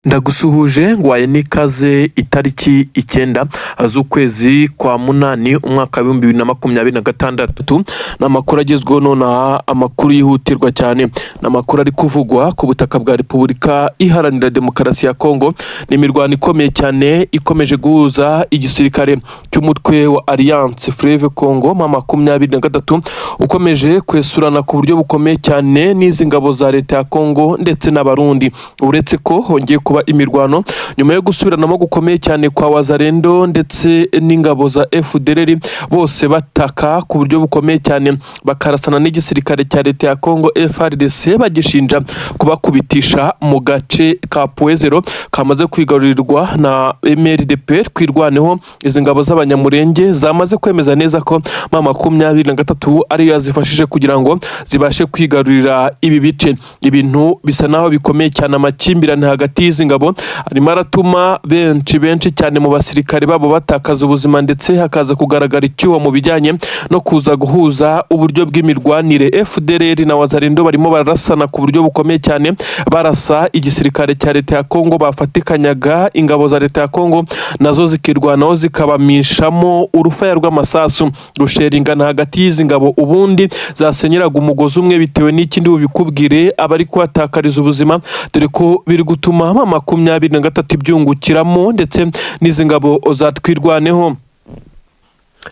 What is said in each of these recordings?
Ndagusuhuje ngwaye n'ikaze. Itariki 9 z'ukwezi kwa munani, umwaka wa 2026, ni amakuru agezweho nonaha, amakuru yihutirwa cyane. Ni amakuru ari kuvugwa ku butaka bwa Repubulika Iharanira Demokarasi ya Kongo. Ni imirwano ikomeye cyane ikomeje guhuza igisirikare cy'umutwe wa Alliance Fleuve Congo M23, ukomeje kwesurana ku buryo bukomeye cyane n'izi ngabo za leta ya Kongo ndetse n'Abarundi. Uretse ko hongeye kuba imirwano nyuma yo gusubiranamo gukomeye cyane kwa Wazalendo ndetse n'ingabo za FDLR, bose bataka ku buryo bukomeye cyane, bakarasana n'igisirikare cya leta ya Kongo FARDC, bagishinja kubakubitisha mu gace ka Point Zéro kamaze kwigarurirwa na MRDP Twirwaneho. Izi ngabo z'Abanyamurenge zamaze kwemeza neza ko M23 ariyo yazifashije kugira ngo zibashe kwigarurira ibi bice. Ibintu bisa naho bikomeye cyane. Amakimbirane hagati y'izi ngabo arimo aratuma benshi benshi cyane mu basirikare babo batakaza ubuzima, ndetse hakaza kugaragara icyuho mu bijyanye no kuza guhuza uburyo bw'imirwanire. FDLR na Wazalendo barimo bararasana ku buryo bukomeye cyane, barasa igisirikare cya leta ya Kongo bafatikanyaga. Ingabo za leta ya Kongo nazo zikirwanaho, zikabamishamo urufaya rw'amasasu, rusheringana hagati y'izi ngabo ubundi zasenyeraga umugozi umwe. Bitewe n'ikindi bubikubwire, abari kuhatakariza ubuzima, dore ko biri gutuma M23 ibyungukiramo ndetse n'izi ngabo za Twirwaneho.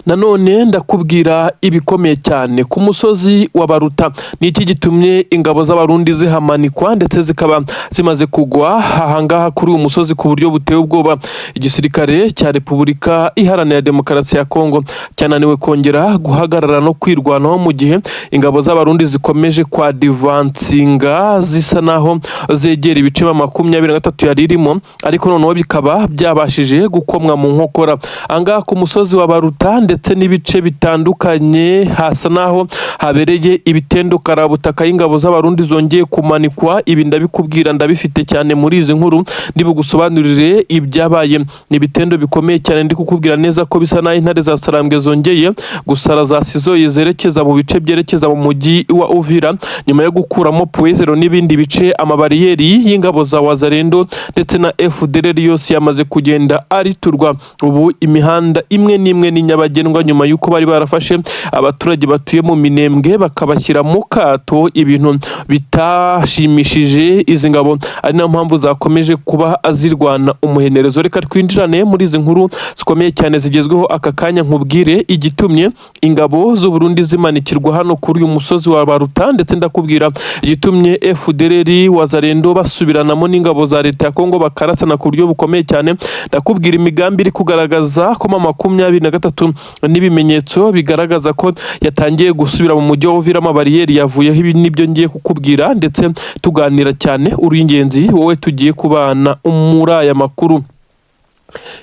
Nanone ndakubwira ibikomeye cyane ku musozi wa Baruta. Ni iki gitumye ingabo z'Abarundi zihamanikwa ndetse zikaba zimaze kugwa ahangaha kuri uyu musozi ku buryo buteye ubwoba? Igisirikare cya Repubulika Iharanira Demokarasi ya Kongo cyananiwe kongera guhagarara no kwirwanaho mu gihe ingabo z'Abarundi zikomeje kwadivansinga, zisa naho zegera ibice M23 yari irimo, ariko noneho bikaba byabashije gukomwa mu nkokora. Ahangaha ku musozi wa Baruta ndetse n'ibice bitandukanye hasa naho habereye ibitendo karabutaka y'ingabo z'Abarundi zongeye kumanikwa. Ibi ndabikubwira, ndabifite cyane muri izi nkuru, ndibugusobanurire ibyabaye. Ni ibitendo bikomeye cyane. Ndi kukubwira neza ko bisa naho intare za Sarambwe zongeye gusara, zasizoye zerekeza mu bice byerekeza mu mujyi wa Uvira nyuma yo gukuramo Point Zéro n'ibindi bice. Amabariyeri y'ingabo za Wazalendo ndetse na FDLR yose yamaze kugenda ariturwa. Ubu imihanda imwe n'imwe ni nyabagendwa, nyuma y'uko bari barafashe abaturage batuye mu Minembwe bakabashyira mu kato, ibintu bitashimishije izi ngabo, ari nayo mpamvu zakomeje kuba zirwana umuhenerezo. Reka twinjirane muri izi nkuru zikomeye cyane zigezweho aka kanya, nkubwire igitumye ingabo z'u Burundi zimanikirwa hano kuri uyu musozi wa Baruta, ndetse ndakubwira igitumye FDLR, Wazalendo basubiranamo n'ingabo za leta ya Kongo, bakarasana ku buryo bukomeye cyane. Ndakubwira imigambi iri kugaragaza ko M23 n'ibimenyetso bigaragaza ko yatangiye gusubira mu mujyi wa Uvira, amabariyeri yavuyeho. Ibi nibyo ngiye kukubwira ndetse tuganira cyane. Uri ingenzi wowe tugiye kubana muri aya makuru.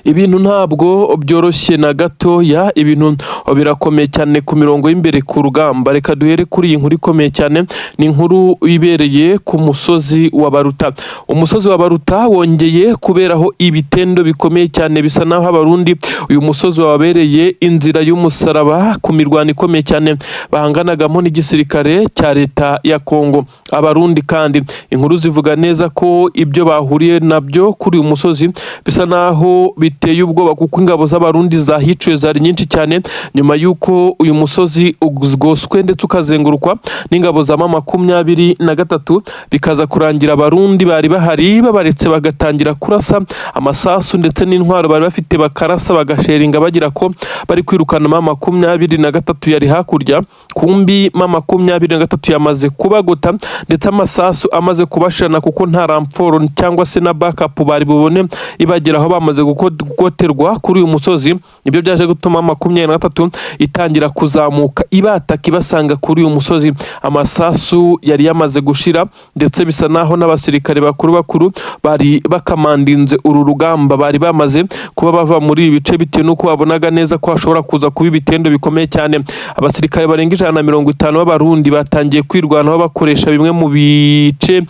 Ibintu ntabwo byoroshye na gatoya, ibintu birakomeye cyane ku mirongo y'imbere ku rugamba. Reka duhere kuri iyi nkuru ikomeye cyane. Ni inkuru ibereye ku musozi wa Baruta. Umusozi wa Baruta wongeye kuberaho ibitendo bikomeye cyane. Bisa naho Abarundi uyu musozi wabereye inzira y'umusaraba ku mirwano ikomeye cyane bahanganagamo n'igisirikare cya leta ya Kongo. Abarundi kandi inkuru zivuga neza ko ibyo bahuriye nabyo kuri uyu musozi bisa naho biteye ubwoba, kuko ingabo z'Abarundi zahiciwe zari nyinshi cyane nyuma y'uko uyu musozi ugoswe ndetse ukazengurukwa n'ingabo za M23, bikaza kurangira Abarundi bari bahari babaretse, bagatangira kurasa amasasu ndetse n'intwaro bari bafite, bakarasa, bagasheringa, bagira ko bari kwirukana M23 yari hakurya. Kumbi M23 yamaze kubagota ndetse amasasu amaze kubashirana, kuko nta renfort cyangwa se na backup bari bubone ibageraho bamaze gugoterwa kuri uyu musozi. Nibyo byaje gutuma 23 itangira kuzamuka, ibataka, ibasanga kuri uyu musozi. Amasasu yari yamaze gushira, ndetse bisa naho n'abasirikare bakuru bakuru bari bakamandinze uru rugamba bari bamaze kuba bava muri ibi bice, bitewe n'uko babonaga neza ko hashobora kuza kuba ibitendo bikomeye cyane. Abasirikare barenga 150 b'Abarundi batangiye kwirwanaho bakoresha bimwe mu bice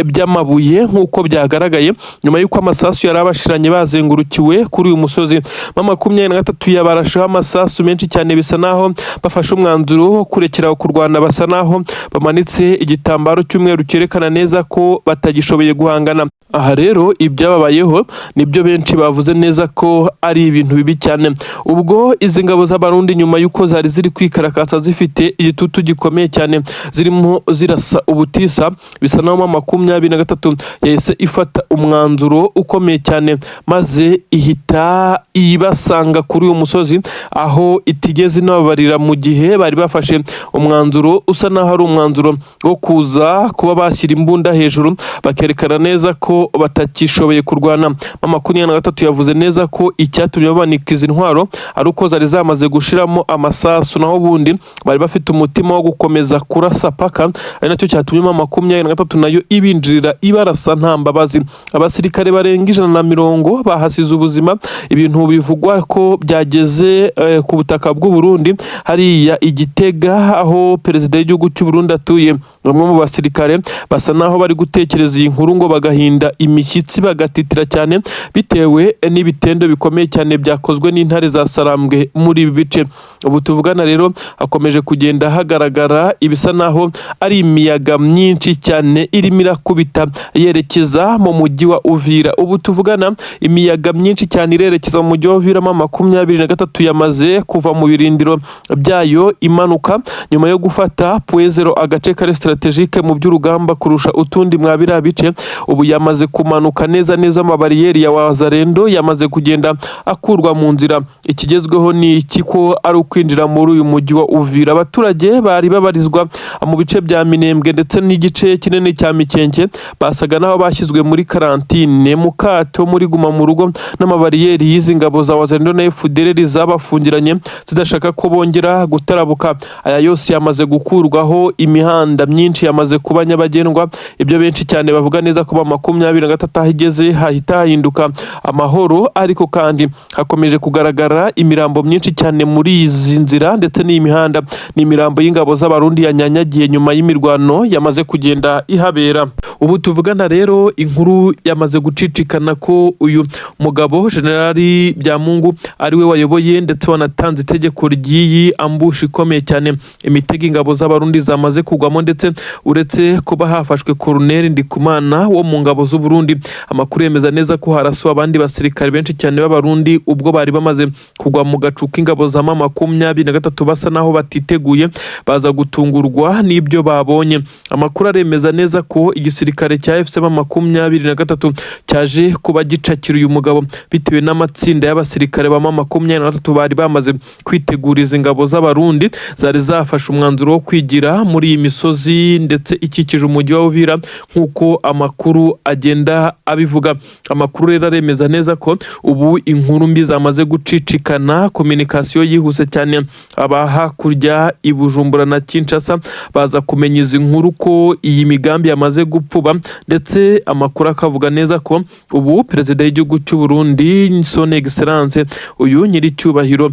by'amabuye, nk'uko byagaragaye nyuma y'uko amasasu yari abashiranye bazengurukiwe kuri uyu musozi. M23 yabarasheho amasasu menshi cyane, bisa naho bafashe umwanzuro wo kurekera kurwana, basa naho bamanitse igitambaro cy'umweru cyerekana neza ko batagishoboye guhangana. Aha rero ibyababayeho nibyo benshi bavuze neza ko ari ibintu bibi cyane. Ubwo izi ngabo z'Abarundi, nyuma y'uko zari ziri kwikarakasa zifite igitutu gikomeye cyane, zirimo zirasa ubutisa, bisa naho M23 yahise ifata umwanzuro ukomeye cyane, maze ihita ibasanga kuri uyu musozi, aho itigeze inababarira mu gihe bari bafashe umwanzuro usa naho ari umwanzuro wo kuza kuba bashyira imbunda hejuru, bakerekana neza ko batakishoboye kurwana. M23 yavuze neza ko icyatumye babanika izi ntwaro ari uko zari zamaze gushiramo amasasu, naho ubundi bari bafite umutima wo gukomeza kurasa paka, ari nacyo cyatumye M23 nayo ibinjirira ibarasa nta mbabazi. Abasirikare barenga 120 bahasize ubuzima, ibintu bivugwa ko byageze ku butaka bw'u Burundi hariya i Gitega, aho perezida w'igihugu cy'u Burundi atuye. Bamwe mu basirikare basa naho bari gutekereza iyi nkuru ngo bagahinda imishyitsi, bagatitira cyane bitewe n'ibitendo bikomeye cyane byakozwe n'intare za Sarambwe muri ibi bice. Ubu tuvugana rero hakomeje kugenda hagaragara ibisa naho ari imiyaga myinshi cyane irimo irakubita yerekeza mu mujyi wa Uvira. Ubu tuvugana imiyaga myinshi cyane irerekeza mu mujyi wa Uvira. M23 yamaze kuva mu birindiro byayo imanuka nyuma yo gufata Point Zéro, agace kari stratégique mu by'urugamba kurusha utundi mwa biriya bice. Ubu yamaze kumanuka neza neza, amabariyeri ya Wazalendo yamaze kugenda akurwa mu nzira. Ikigezweho ni iki? Ko ari ukwinjira muri uyu mujyi wa Uvira. Abaturage bari babarizwa mu bice bya Minembwe ndetse n'igice kinini cya Mikenke basaga n'aho bashyizwe muri quarantine, mu kato, muri guma mu rugo, n'amabariyeri y'izi ngabo za Wazalendo na FDLR zabafungiranye zidashaka ko bongera gutarabuka. Aya yose yamaze gukurwaho, imihanda myinshi yamaze kuba nyabagendwa. Ibyo benshi cyane bavuga neza ko M23 aho igeze hahita hahinduka amahoro, ariko kandi hakomeje kugaragara imirambo myinshi cyane muri izi nzira ndetse n'iyi mihanda. Ni imirambo y'ingabo z'Abarundi yanyanyagiye nyuma y'imirwano yamaze kugenda ihabera. Ubu tuvugana rero inkuru yamaze gucicikana ko uyu mugabo Generali Byamungu ari we wayoboye ndetse wanatanze itegeko ry'iyi ambush ikomeye cyane, imitego ingabo z'Abarundi zamaze kugwamo. Ndetse uretse kuba hafashwe Colonel Ndikumana wo mu ngabo z'u Burundi, amakuru yemeza neza ko harasuwe abandi basirikare benshi cyane b'Abarundi ubwo bari bamaze kugwa mu gacu k'ingabo za M23, basa naho batiteguye, baza gutungurwa n'ibyo babonye. Amakuru aremeza neza ko igisirikare cya AFC M23 cyaje kuba gicakira uyu mugabo bitewe n'amatsinda y'abasirikare ba M23 bari bamaze kwitegura izi ngabo z'Abarundi zari zafashe umwanzuro wo kwigira muri iyi misozi ndetse ikikije umujyi wa Uvira, nk'uko amakuru agenda abivuga. Amakuru rero aremeza neza ko ubu inkuru mbi zamaze gucicikana, communication yihuse cyane, aba hakurya i Bujumbura na Kinshasa baza kumenya izi nkuru ko iyi migambi yamaze gupfuba. Ndetse amakuru akavuga neza ko ubu perezida w'igihugu cy'u Burundi, Son Excellence, uyu nyiricyubahiro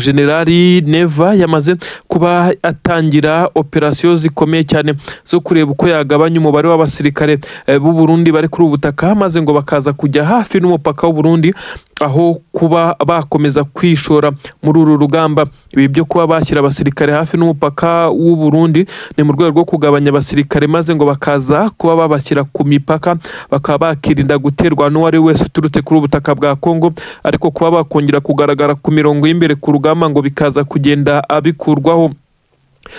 Generali Neva, yamaze kuba atangira operasiyo zikomeye cyane zo kureba uko yagabanya umubare w'abasirikare b'u Burundi bari kuri ubu butaka, maze ngo bakaza kujya hafi n'umupaka w'u Burundi aho kuba bakomeza kwishora muri uru rugamba. Ibi byo kuba bashyira abasirikare hafi n'umupaka w'u Burundi ni mu rwego rwo kugabanya abasirikare, maze ngo bakaza kuba babashyira ku mipaka, bakaba bakirinda guterwa n'uwo ari we wese uturutse kuri ubu butaka bwa Kongo, ariko kuba bakongera kugaragara ku mirongo y'imbere ku rugamba ngo bikaza kugenda abikurwaho.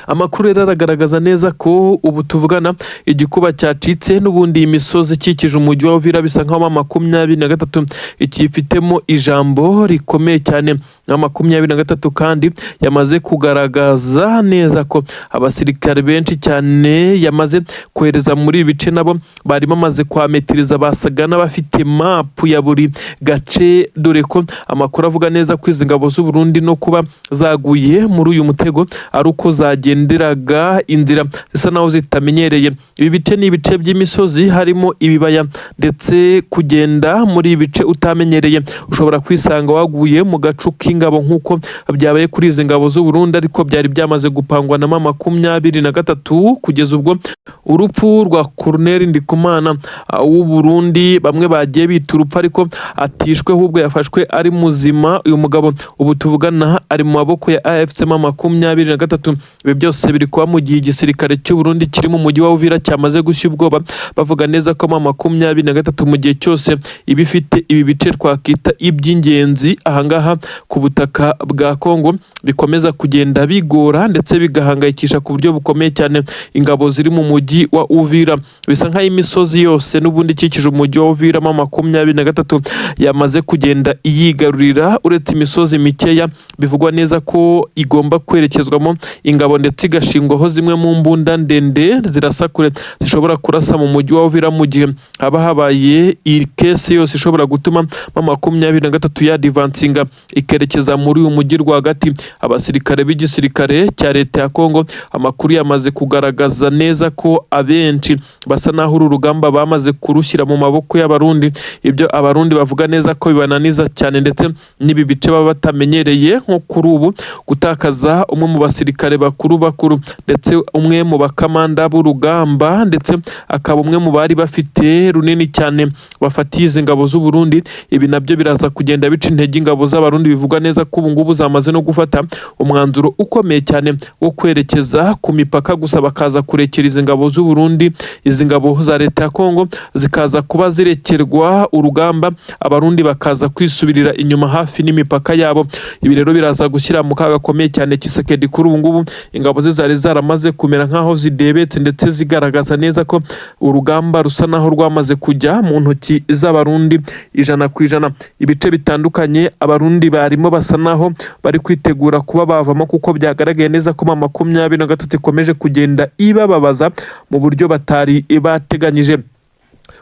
Amakuru rero aragaragaza neza ko ubu tuvugana igikuba cyacitse. N'ubundi iyi misozi ikikije umujyi wa Uvira bisa nkaho M23 ikifitemo ijambo rikomeye cyane. M23 kandi yamaze kugaragaza neza ko abasirikare benshi cyane yamaze kohereza muri ibi bice nabo bari bamaze kwametiriza, basaga n'abafite mapu ya buri gace, dore ko amakuru avuga neza ko izi ngabo z'u Burundi no kuba zaguye muri uyu mutego ari uko zagenderaga inzira zisa naho zitamenyereye. Ibi bice ni ibice by'imisozi harimo ibibaya, ndetse kugenda muri ibi bice utamenyereye ushobora kwisanga waguye mu gacu k'ingabo nk'uko byabaye kuri izi ngabo z'u Burundi, ariko byari byamaze gupangwa na M23. Kugeza ubwo urupfu rwa Colonel Ndikumana w'u Burundi, bamwe bagiye bita urupfu, ariko atishwe, ahubwo yafashwe ari muzima. Uyu mugabo ubu tuvugana ari mu maboko ya AFC M23. Ibi byose biri kuba mu gihe igisirikare cy'u Burundi kiri mu mujyi wa Uvira cyamaze gushya ubwoba, bavuga neza ko M23 mu gihe cyose iba ifite ibi bice twakwita iby'ingenzi ahangaha ku butaka bwa Kongo, bikomeza kugenda bigora ndetse bigahangayikisha ku buryo bukomeye cyane ingabo ziri mu mujyi wa Uvira. Bisa nk'aho imisozi yose n'ubundi ikikije umujyi wa Uvira M23 yamaze kugenda iyigarurira, uretse imisozi mikeya bivugwa neza ko igomba kwerekezwamo ingabo ndetse igashingwaho zimwe mu mbunda ndende zirasa kure zishobora kurasa mu mujyi wa Uvira mu gihe haba habaye iyi case yose ishobora gutuma M23 yadvancinga ikerekeza muri uyu mujyi rwagati. Abasirikare b'igisirikare cya leta ya Kongo, amakuru yamaze kugaragaza neza ko abenshi basa naho uru rugamba bamaze kurushyira mu maboko y'Abarundi. Ibyo Abarundi bavuga neza ko bibananiza cyane, ndetse n'ibi bice baba batamenyereye, nko kuri ubu gutakaza umwe mu basirikare bakuru bakuru, ndetse umwe mu bakamanda b'urugamba, ndetse akaba umwe mu bari bafite runini cyane bafatiye izi ngabo z'u Burundi. Ibi nabyo biraza kugenda bica intege ingabo z'Abarundi, bivugwa neza ko ubu ngubu zamaze no gufata umwanzuro ukomeye cyane wo kwerekeza ku mipaka gusa, bakaza kurekera izi ngabo z'u Burundi, izi ngabo za leta ya Kongo zikaza kuba zirekerwa urugamba, Abarundi bakaza kwisubirira inyuma hafi n'imipaka yabo. Ibi rero biraza gushyira mu kaga gakomeye cyane Tshisekedi. Kuri ubu ngubu ingabo ze zari zaramaze kumera nk'aho zidebetse, ndetse zigaragaza neza ko urugamba rusa naho rwamaze kujya mu ntoki z'Abarundi 100%. Ibice bitandukanye Abarundi barimo basa naho bari kwitegura kuba bavamo, kuko byagaragaye neza ko M23 ikomeje kugenda ibababaza mu buryo batari bateganyije.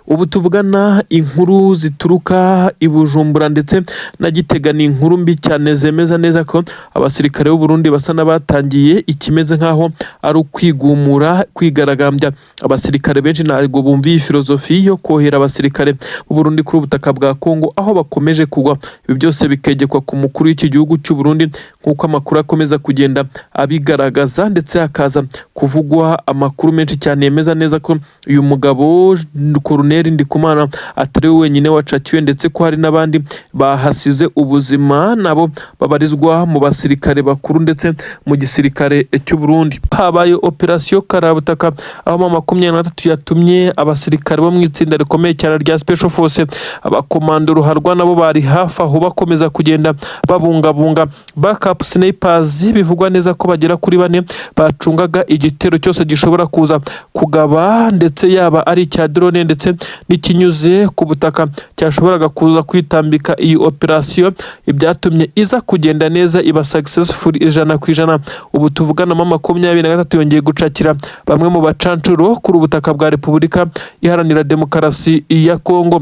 Ubu tuvugana, inkuru zituruka i Bujumbura ndetse na Gitega ni inkuru mbi cyane, zemeza neza ko abasirikare b'u Burundi basa n'abatangiye ikimeze nk'aho ari ukwigumura, kwigaragambya. Abasirikare benshi ntabwo bumva iyi filozofi yo kohera abasirikare b'u Burundi kuri ubutaka bwa Kongo aho bakomeje kugwa. Ibi byose bikegekwa ku mukuru w'iki gihugu cy'u Burundi, nk'uko amakuru akomeza kugenda abigaragaza, ndetse hakaza kuvugwa amakuru menshi cyane yemeza neza ko uyu mugabo Colonel Ndikumana atari we wenyine wacakiwe, ndetse ko hari n'abandi bahasize ubuzima nabo babarizwa mu basirikare bakuru ndetse mu gisirikare cy'u Burundi. Habaye operasiyo karabutaka, aho M23 yatumye abasirikare bo mu itsinda rikomeye cyane rya Special Force, abakomando ruharwa, nabo bari hafi aho bakomeza kugenda babungabunga backup snipers, bivugwa neza ko bagera kuri bane bacungaga igitero cyose gishobora kuza kugaba, ndetse yaba ari icya drone ndetse n'ikinyuze ku butaka cyashoboraga kuza kwitambika iyi operasiyo. Ibyatumye iza kugenda neza, iba successful 100%. Ubu tuvugana, M23 yongeye gucakira bamwe mu bacancuro kuri ubutaka bwa Repubulika Iharanira Demokarasi ya Kongo.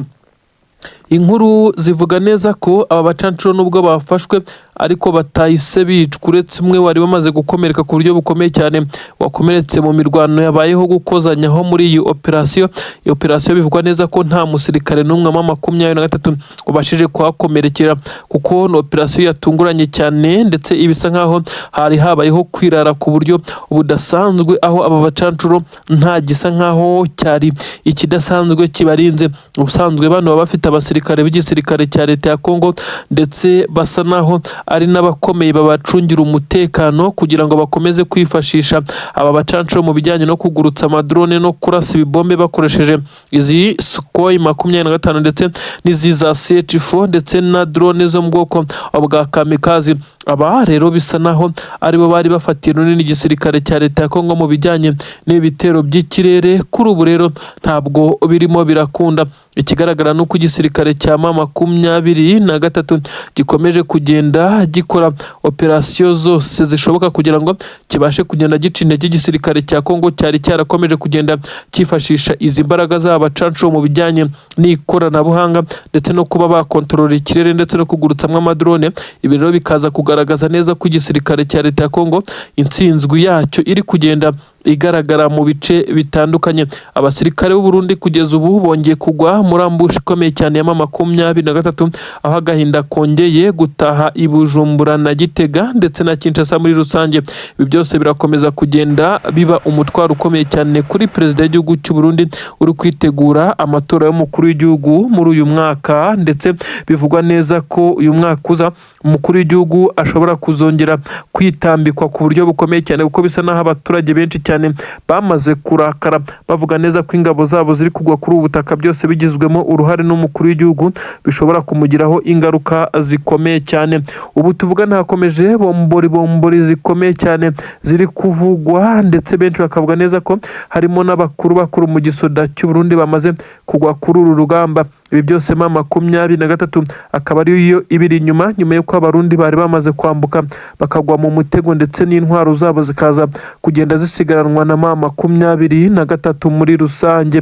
Inkuru zivuga neza ko aba bacancuro nubwo bafashwe ariko batahise bicwa, uretse umwe wari wamaze gukomereka ku buryo bukomeye cyane, wakomeretse mu mirwano yabayeho gukozanyaho muri iyi operasiyo. Iyi operasiyo bivugwa neza ko nta musirikare n'umwe wa M23 ubashije kuhakomerekera, kuko ni operasiyo yatunguranye cyane, ndetse ibisa nkaho hari habayeho kwirara ku buryo budasanzwe, aho aba bacancuro nta gisa nkaho cyari ikidasanzwe kibarinze. Ubusanzwe bano baba bafite abasirikare b'igisirikare cya leta ya Kongo, ndetse basa naho ari n'abakomeye babacungira umutekano, kugira ngo bakomeze kwifashisha aba bacancuro mu bijyanye no kugurutsa amadrone no kurasa ibibombe bakoresheje izi Sukhoi 25 ndetse n'izi za CH4 ndetse na drone zo mu bwoko bwa kamikazi. Aba rero bisa naho aribo bari bafatiye runini igisirikare cya leta ya Kongo mu bijyanye n'ibitero by'ikirere. Kuri ubu rero ntabwo birimo birakunda. Ikigaragara ni uko igisirikare cya M23 gikomeje kugenda gikora operasiyo zose zishoboka kugira ngo kibashe kugenda gica intege igisirikare cya Kongo cyari cyarakomeje kugenda cyifashisha izi mbaraga z'abacancuro mu bijyanye n'ikoranabuhanga, ndetse no kuba bakontorora ikirere ndetse no kugurutsamo amadrone. Ibi rero bikaza kugaragaza neza ko igisirikare cya leta ya Kongo intsinzwi yacyo iri kugenda igaragara mu bice bitandukanye. Abasirikare b'u Burundi kugeza ubu bongeye kugwa muri ambush ikomeye cyane ya M23, aho agahinda kongeye gutaha i Bujumbura na Gitega ndetse na Kinshasa muri rusange. Ibi byose birakomeza kugenda biba umutwaro ukomeye cyane kuri perezida w'igihugu cy'u Burundi uri kwitegura amatora y'umukuru w'igihugu muri uyu mwaka, ndetse bivugwa neza ko uyu mwaka uza umukuru w'igihugu ashobora kuzongera kwitambikwa ku buryo bukomeye cyane, kuko bisa n'aho abaturage benshi cyane bamaze kurakara, bavuga neza ko ingabo zabo ziri kugwa kuri ubu butaka, byose bigizwemo uruhare n'umukuru w'igihugu, bishobora kumugiraho ingaruka zikomeye cyane. Ubu tuvugana hakomeje bombori bombori zikomeye cyane ziri kuvugwa, ndetse benshi bakavuga neza ko harimo n'abakuru bakuru mu gisoda cy'u Burundi bamaze kugwa kuri uru rugamba. Ibi byose M23 akaba ariyo ibiri inyuma, nyuma y'uko Abarundi bari bamaze kwambuka bakagwa mu mutego, ndetse n'intwaro zabo zikaza kugenda zisigaranwa na M23 muri rusange.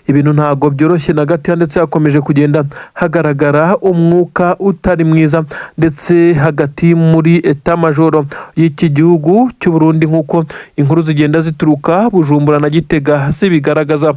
Ibintu ntabwo byoroshye na gato, ndetse hakomeje kugenda hagaragara umwuka utari mwiza ndetse hagati muri état-major y'iki gihugu cy'u Burundi, nk'uko inkuru zigenda zituruka Bujumbura na Gitega zibigaragaza.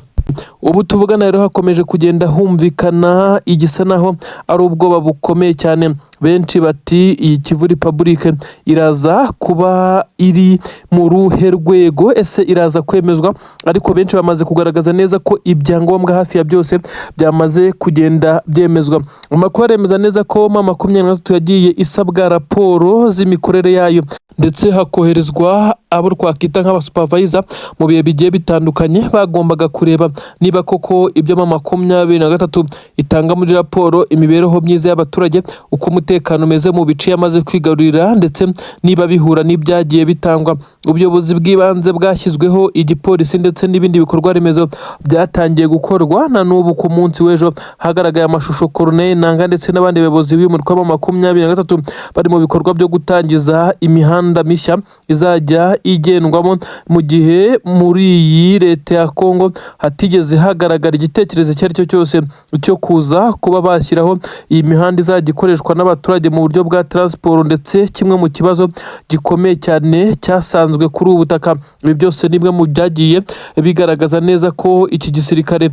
Ubu tuvugana rero hakomeje kugenda humvikana igisa naho ari ubwoba bukomeye cyane. Benshi bati: "Iyi Kivu Republic iraza kuba iri mu ruhe rwego? Ese iraza kwemezwa?" Ariko benshi bamaze kugaragaza neza ko ibyangombwa hafi ya byose byamaze kugenda byemezwa. Amakuru aremeza neza ko M23 yagiye isabwa raporo z'imikorere yayo, ndetse hakoherezwa abo twakwita nk'abasupervisor mu bihe bigiye bitandukanye, bagombaga kureba niba koko ibyo M23 itanga muri raporo, imibereho myiza y'abaturage, uko umutekano umeze mu bice yamaze kwigarurira, ndetse niba bihura n'ibyagiye bitangwa. Ubuyobozi bw'ibanze bwashyizweho, igipolisi ndetse n'ibindi bikorwa remezo byatangiye gukorwa. Na n'ubu ku munsi w'ejo hagaragaye amashusho Corneille Nanga ndetse n'abandi bayobozi b'uyu mutwe wa 23 bari mu bikorwa byo gutangiza imihanda mishya izajya igendwamo, mu gihe muri iyi leta ya Kongo hatigeze hagaragara igitekerezo icyo ari cyo cyose cyo kuza kuba bashyiraho iyi mihanda izajya ikoreshwa n'abaturage mu buryo bwa transport, ndetse kimwe mu kibazo gikomeye cyane cyasanzwe kuri ubu butaka. Ibi byose ni bimwe mu byagiye bigaragaza neza ko iki gisirikare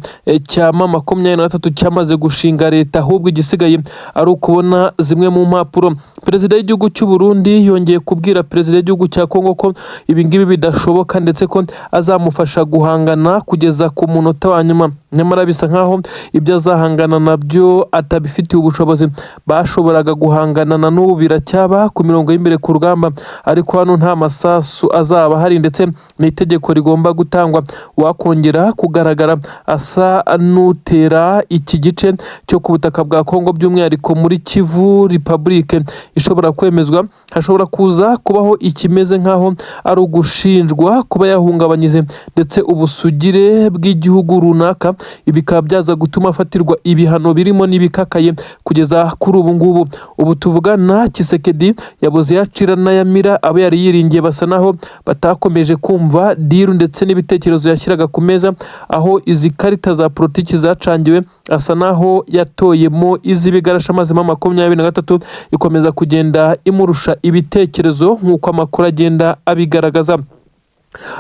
cya M23 cyamaze gushinga leta, ahubwo igisigaye ari ukubona zimwe mu mpapuro. Perezida w'igihugu cy'u Burundi yongeye kubwira perezida w'igihugu cya Kongo ko ibi ngibi bidashoboka, ndetse ko azamufasha guhangana kugeza ku munota wa nyuma. Nyamara bisa nkaho ibyo azahangana nabyo atabifitiye ubushobozi. Bashoboraga guhangana na n'ubu biracyaba ku mirongo y'imbere ku rugamba, ariko hano nta masasu azaba ahari, ndetse n'itegeko rigomba gutangwa: wakongera kugaragara asa n'utera iki gice cyo ku butaka bwa Kongo, by'umwihariko muri Kivu Republic ishobora kwemezwa, hashobora kuza kubaho ikimeze nk'aho ari ugushinjwa kuba yahungabanyije ndetse ubusugire bw'igihugu runaka. Ibi bikaba byaza gutuma afatirwa ibihano birimo n'ibikakaye kugeza kuri ubu ngubu. Ubu tuvugana Tshisekedi yabuze yacira n'ayamira. Abo yari yiringiye basa naho batakomeje kumva deal ndetse n'ibitekerezo yashyiraga ku meza, aho izi karita za politiki zacangiwe asa naho yatoyemo iz'ibigarasha, maze M23 ikomeza kugenda imurusha ibitekerezo, nk'uko amakuru agenda abigaragaza.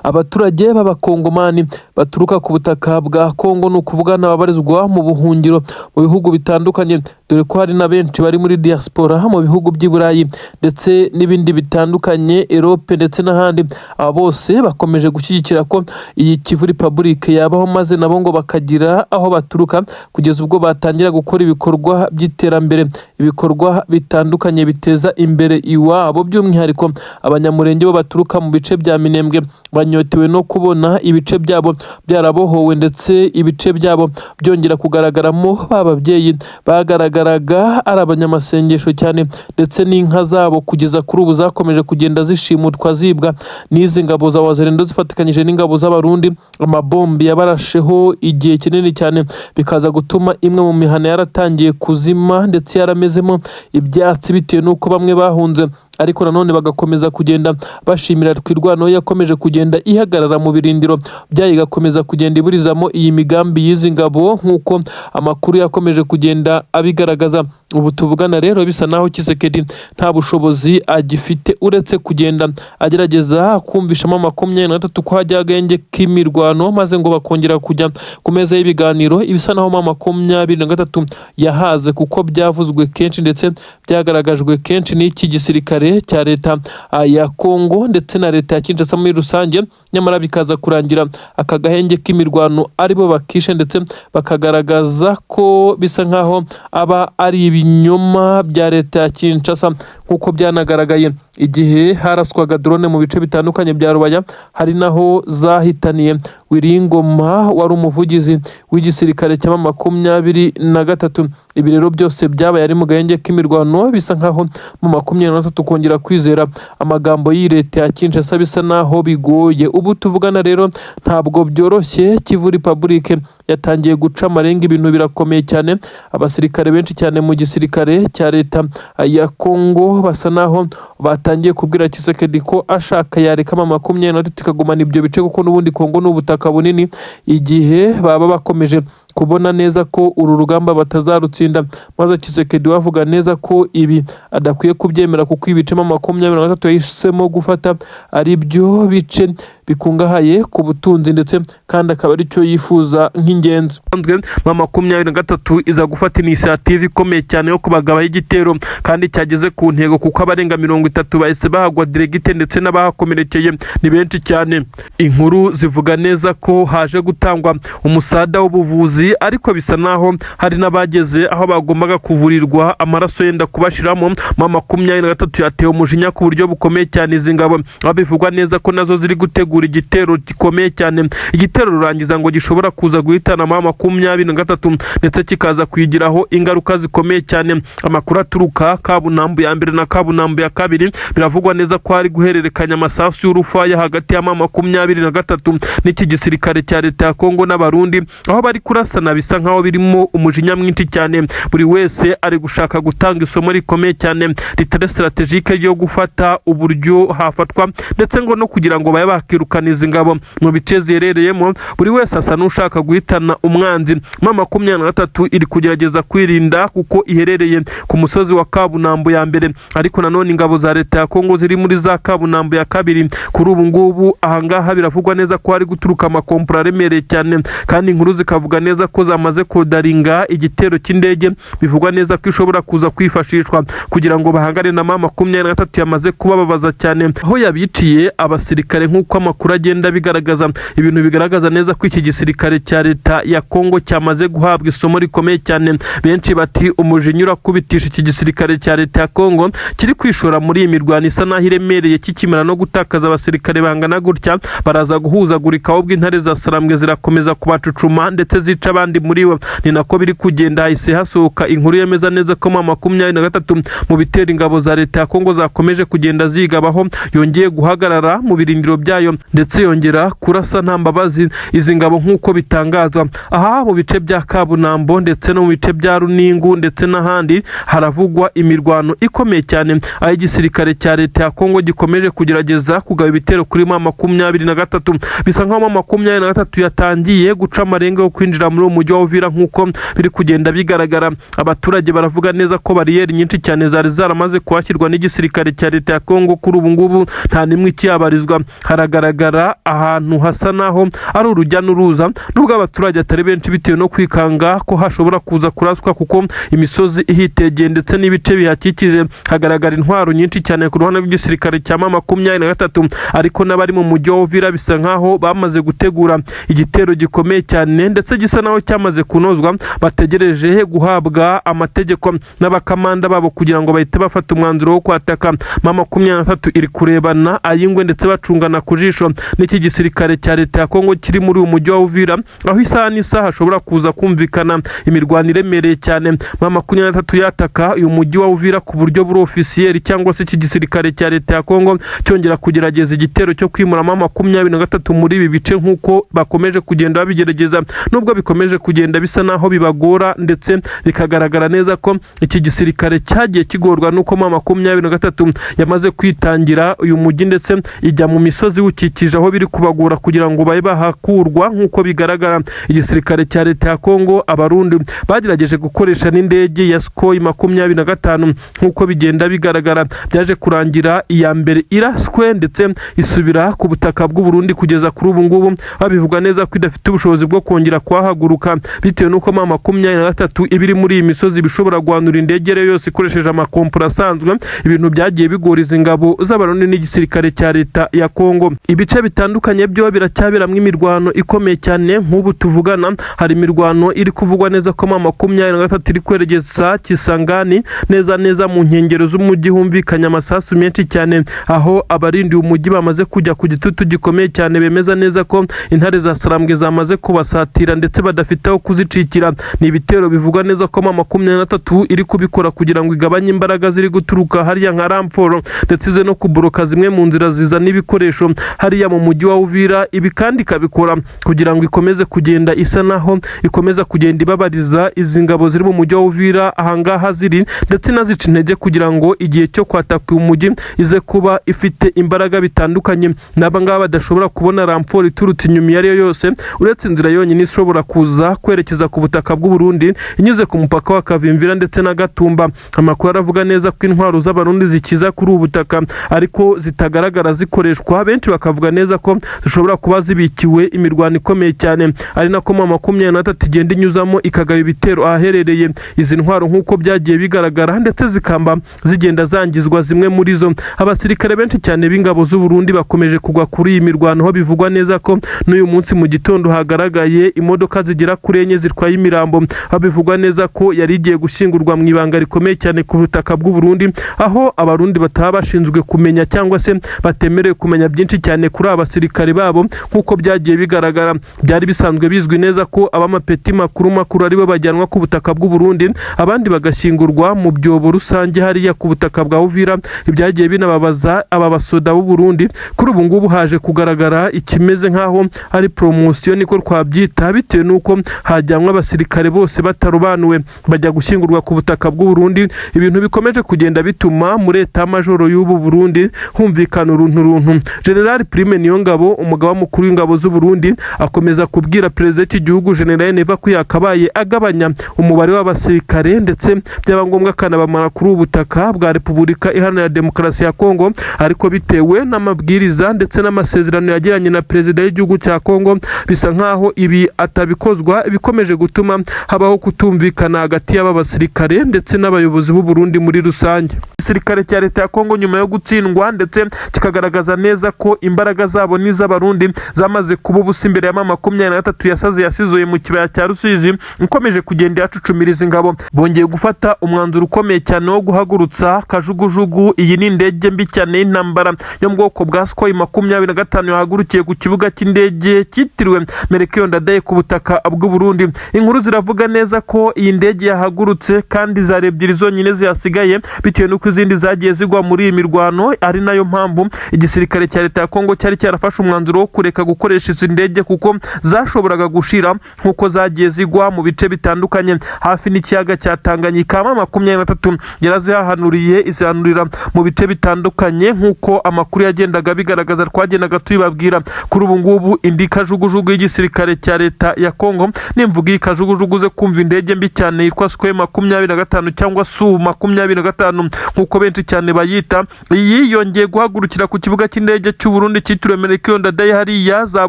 Abaturage b'Abakongomani baturuka ku butaka bwa Kongo, ni ukuvuga n'ababarizwa mu buhungiro mu bihugu bitandukanye, dore ko hari na benshi bari muri diaspora mu bihugu by'i Burayi ndetse n'ibindi bitandukanye, Europe ndetse n'ahandi, aba bose bakomeje gushyigikira ko iyi Kivu Republic yabaho, maze nabo ngo bakagira aho baturuka, kugeza ubwo batangira gukora ibikorwa by'iterambere, ibikorwa bitandukanye biteza imbere iwabo. By'umwihariko Abanyamurenge bo baturuka mu bice bya Minembwe banyotewe no kubona ibice byabo byarabohowe, ndetse ibice byabo byongera kugaragaramo ba babyeyi bagaragaraga ari abanyamasengesho cyane, ndetse n'inka zabo kugeza kuri ubu zakomeje kugenda zishimutwa, zibwa n'izi ngabo za Wazalendo zifatikanyije n'ingabo z'Abarundi. Amabombi yabarasheho igihe kinini cyane, bikaza gutuma imwe mu mihana yaratangiye kuzima ndetse yaramezemo ibyatsi, bitewe n'uko bamwe bahunze. Ariko nanone bagakomeza kugenda bashimira Twirwaneho yakomeje kugenda ihagarara mu birindiro byayo, igakomeza kugenda iburizamo iyi migambi y'izi ngabo, nk'uko amakuru yakomeje kugenda abigaragaza. Ubu tuvugana rero bisa naho Tshisekedi nta bushobozi agifite, uretse kugenda agerageza kumvishamo 23 ko hajya agahenge k'imirwano, maze ngo bakongera kujya ku meza y'ibiganiro. Ibisa naho 23 yahaze, kuko byavuzwe kenshi ndetse byagaragajwe kenshi n'iki gisirikare cya leta ya Kongo ndetse na leta ya Kinshasa muri rusange, nyamara bikaza kurangira aka gahenge k'imirwano aribo bakishe, ndetse bakagaragaza ko bisa nkaho aba ari ibinyoma bya leta ya Kinshasa, nk'uko byanagaragaye igihe haraswaga drone mu bice bitandukanye bya Rubaya, hari naho zahitaniye Wiringoma wari umuvugizi w'igisirikare cya 23. Ibi rero byose byabaye ari mu gahenge k'imirwano. Bisa nkaho mu 23 kongera kwizera amagambo y'iyi leta ya Kinshasa bisa naho bigoye. Ubu tuvugana rero ntabwo byoroshye. Kivu Republic yatangiye guca amarenga, ibintu birakomeye cyane. Abasirikare benshi cyane mu gisirikare cya leta ya Kongo basa naho batangiye kubwira Tshisekedi ko ashaka yareka 23 ikagumana ibyo bice, kuko n'ubundi Kongo ni ubutaka bunini, igihe baba bakomeje kubona neza ko uru rugamba batazarutsinda. Maze Tshisekedi bavuga neza ko ibi adakwiye kubyemera, kuko ibice 23 yahisemo gufata ari byo bice bikungahaye ku butunzi, ndetse kandi akaba aricyo yifuza nk'ingenzi. 23 iza gufata initiative ikomeye cyane yo kubagabaho igitero, kandi cyageze ku ntego, kuko abarenga 30 bahise bahagwa direct, ndetse n'abahakomerekeye ni benshi cyane. Inkuru zivuga neza ko haje gutangwa umusada w'ubuvuzi, ariko bisa naho hari n'abageze aho bagombaga kuvurirwa amaraso yenda kubashiramo. 23 yatewe umujinya ku buryo bukomeye cyane izi ngabo, aho bivugwa neza ko nazo ziri gutegura igitero gikomeye cyane, igitero rurangiza ngo gishobora kuza guhitana 23, ndetse kikaza kuyigiraho ingaruka zikomeye cyane. Amakuru aturuka Kabunambu ya mbere na Kabunambu ya kabiri, biravugwa neza ko hari guhererekanya amasasu y'urufaya hagati ya 23 n'iki gisirikare cya leta ya Kongo n'Abarundi, aho bari kurasana bisa nkaho birimo umujinya mwinshi cyane. Buri wese ari gushaka gutanga isomo rikomeye cyane ritari stratégique ryo gufata uburyo hafatwa, ndetse ngo no kugira ngo babe bakirukana izi ngabo mu bice ziherereyemo. Buri wese asa n'ushaka guhitana umwanzi. 23 iri kugerageza kwirinda kuko iherereye ku musozi wa Kabunambo ya mbere, ariko nanone ingabo za leta ya Kongo ziri muri za Kabunambo ya kabiri. Kuri ubu ngubu ahangaha biravugwa neza ko hari guturuka amakompura aremereye cyane, kandi inkuru zikavuga neza ko zamaze kodaringa igitero cy'indege, bivugwa neza ko ishobora kuza kwifashishwa kugira ngo bahangane na 23 yamaze kubababaza cyane, aho yabiciye abasirikare, nk'uko amakuru agenda abigaragaza. Ibintu bigaragaza neza ko iki gisirikare cya leta ya Kongo cyamaze guhabwa isomo rikomeye cyane. Benshi bati umujinya urakubitisha iki gisirikare cya leta ya Kongo kiri kwishora muri iyi mirwano isa naho iremereye, kikimara no gutakaza abasirikare bangana gutya, baraza guhuzagurika, ahubwo intare za Sarambwe zirakomeza kubacucuma ndetse zica abandi muri bo. Ni nako biri kugenda. Hahise hasohoka inkuru yemeza neza ko 23 mu bitera ingabo za leta ya Kongo zakomeje kugenda zigabaho yongeye guhagarara mu birindiro byayo, ndetse yongera kurasa nta mbabazi izi ngabo, nk'uko bitangazwa. Aha mu bice bya Kabunambo ndetse no mu bice bya Runingu ndetse n'ahandi haravugwa imirwano ikomeye cyane, aho igisirikare cya leta ya Kongo gikomeje kugerageza kugaba ibitero kuri 23. Bisa nkaho 23 yatangiye guca amarenga yo kwinjira muri uwo mujyi wa Uvira, nk'uko biri kugenda bigaragara. Abaturage baravuga neza ko bariyeri nyinshi cyane zari zaramaze kuhashyirwa n'igisirikare cya leta ya Kongo kuri ubu ngubu nta n'imwe ikihabarizwa. Haragaragara ahantu hasa naho ari urujya n'uruza, nubwo abaturage atari benshi, bitewe no kwikanga ko hashobora kuza kuraswa, kuko imisozi ihitegeye ndetse n'ibice bihakikije hagaragara intwaro nyinshi cyane ku ruhande rw'igisirikare cya 23. Ariko n'abari mu mujyi wa Uvira bisa nkaho bamaze gutegura igitero gikomeye cyane, ndetse gisa naho cyamaze kunozwa, bategereje guhabwa amategeko n'abakamanda babo kugira ngo bahite bafata umwanzuro wo kwataka. 23 iri kurebana ay'ingwe ndetse bacungana ku jisho n'iki gisirikare cya leta ya Kongo kiri muri uyu mujyi wa Uvira, aho isaha n'isaha hashobora kuza kumvikana imirwano iremereye cyane. 23 yataka uyu mujyi wa Uvira ku buryo buri officiel, cyangwa se iki gisirikare cya leta ya Kongo cyongera kugerageza igitero cyo kwimura 23 muri ibi bice, nk'uko bakomeje kugenda babigerageza, nubwo bikomeje kugenda bisa naho bibagora, ndetse bikagaragara neza ko iki gisirikare cyagiye kigorwa n'uko 23 23 yamaze kwitangira uyu mujyi ndetse ijya mu misozi iwukikije, aho biri kubagora kugira ngo babe bahakurwa. Nk'uko bigaragara, igisirikare cya leta ya Kongo, Abarundi bagerageje gukoresha n'indege ya Sukhoi 25. Nk'uko bigenda bigaragara, byaje kurangira iya mbere iraswe ndetse isubira ku butaka bw'u Burundi. Kugeza kuri ubu ngubu babivuga neza ko idafite ubushobozi bwo kongera kuhahaguruka, bitewe n'uko M23 iba iri muri iyi misozi bishobora guhanura indege rero yose ikoresheje amakompura asanzwe, ibintu byagiye bigora izi ngabo z'Abarundi n'igisirikare cya leta ya Kongo. Ibice bitandukanye byo biracyaberamo imirwano ikomeye cyane. Nk'ubu tuvugana hari imirwano iri kuvugwa neza ko M23 iri kwerekeza Kisangani, neza neza mu nkengero z'umujyi humvikanye amasasu menshi cyane, aho abarindiye umujyi bamaze kujya ku gitutu gikomeye cyane, bemeza neza ko intare za Sarambwe zamaze kubasatira ndetse badafite aho kuzicikira. Ni ibitero bivugwa neza ko M23 iri kubikora kugira ngo igabanye imbaraga ziri guturuka hariya nka renfort, ndetse ize no kuboroka zimwe mu nzira zizana ibikoresho hariya mu mujyi wa Uvira. Ibi kandi ikabikora kugira ngo ikomeze kugenda isa naho ikomeza kugenda ibabariza izi ngabo ziri mu mujyi wa Uvira ahangaha ziri, ndetse inazica intege kugira ngo igihe cyo kwataka uyu mujyi ize kuba ifite imbaraga bitandukanye n'aba ngaba badashobora kubona renfort iturutse inyuma iyo ari yo yose, uretse inzira yonyine ishobora kuza kwerekeza ku butaka bw'u Burundi inyuze ku mupaka wa Kavimvira ndetse na Gatumba. Amakuru aravuga neza ko intwaro z'Abarundi zikiza kuri ubu butaka ariko zitagaragara zikoreshwa. Benshi bakavuga neza ko zishobora kuba zibikiwe imirwano ikomeye cyane, ari nako M23 igenda inyuzamo ikagaba ibitero ahaherereye izi ntwaro, nk'uko byagiye bigaragara, ndetse zikamba zigenda zangizwa zimwe muri zo. Abasirikare benshi cyane b'ingabo z'u Burundi bakomeje kugwa kuri iyi mirwano, aho bivugwa neza ko n'uyu munsi mu gitondo hagaragaye imodoka zigera kuri enye zitwaye imirambo, aho bivugwa neza ko yari igiye gushyingurwa mu ibanga rikomeye cyane ku butaka bw'u Burundi, aho Abarundi bataba bashinzwe kumenya cyangwa se batemerewe kumenya byinshi cyane kuri aba basirikare babo. Nk'uko byagiye bigaragara, byari bisanzwe bizwi neza ko ab'amapeti makuru makuru aribo bajyanwa ku butaka bw'u Burundi, abandi bagashyingurwa mu byobo rusange hariya ku butaka bwa Uvira. Ibyagiye binababaza aba basoda b'u Burundi. Kuri ubu ngubu haje kugaragara ikimeze nk'aho ari promotion, niko twabyita, bitewe n'uko hajyanwa abasirikare bose batarobanuwe bajya gushyingurwa ku butaka bw'u Burundi, ibintu bikomeje kugenda bituma muri état-major y'ubu Burundi humvikana uruntu runtu. General Prime Niyongabo, umugaba mukuru w'ingabo z'u Burundi, akomeza kubwira perezida w'iki gihugu General Neva ko yakabaye agabanya umubare w'abasirikare, ndetse byaba ngombwa akanabamara kuri ubu butaka bwa Repubulika Iharanira Demokarasi ya Kongo. Ariko bitewe n'amabwiriza ndetse n'amasezerano yagiranye na perezida w'igihugu cya Kongo, bisa nkaho ibi atabikozwa, bikomeje gutuma habaho kutumvikana hagati y'aba basirikare ndetse n'abayobozi b'u Burundi muri rusange. Igisirikare cya leta ya Kongo, nyuma yo gutsindwa ndetse kikagaragaza neza ko imbaraga zabo n'iz'Abarundi zamaze kuba ubusa imbere ya M23 yasaze yasizoye mu kibaya cya Rusizi, ikomeje kugenda yacucumiriza ingabo, bongeye gufata umwanzuro ukomeye cyane wo guhagurutsa kajugujugu. Iyi ni indege mbi cyane y'intambara yo mu bwoko bwa Sukhoi 25 yahagurukiye ku kibuga cy'indege cyitiriwe Melchior Ndadaye ku butaka bw'u Burundi. Inkuru ziravuga neza ko iyi ndege yahagurutse kandi zari ebyiri zonyine zihasigaye, bitewe n'uko izindi zagiye zigwa muri iyi mirwano, ari nayo mpamvu igisirikare cya leta ya Kongo cyari cyarafashe umwanzuro wo kureka gukoresha izi ndege, kuko zashoboraga gushira nk'uko zagiye zigwa mu bice bitandukanye hafi n'ikiyaga cya Tanganyika. M23 yarazihahanuriye, izihanurira mu bice bitandukanye, nk'uko amakuru yagendaga bigaragaza twagendaga tubibabwira. Kuri ubu ngubu indi kajugujugu y'igisirikare cya leta ya Kongo, nimvuga iyi kajugujugu uze kumva indege mbi cyane yitwa Sukhoi 25 cyangwa Su 25 nk'uko benshi cyane bayita, iyi yongeye guhagurukira ku kibuga cy'indege cy'u Burundi cyitiriwe Melchior Ndadaye hariya za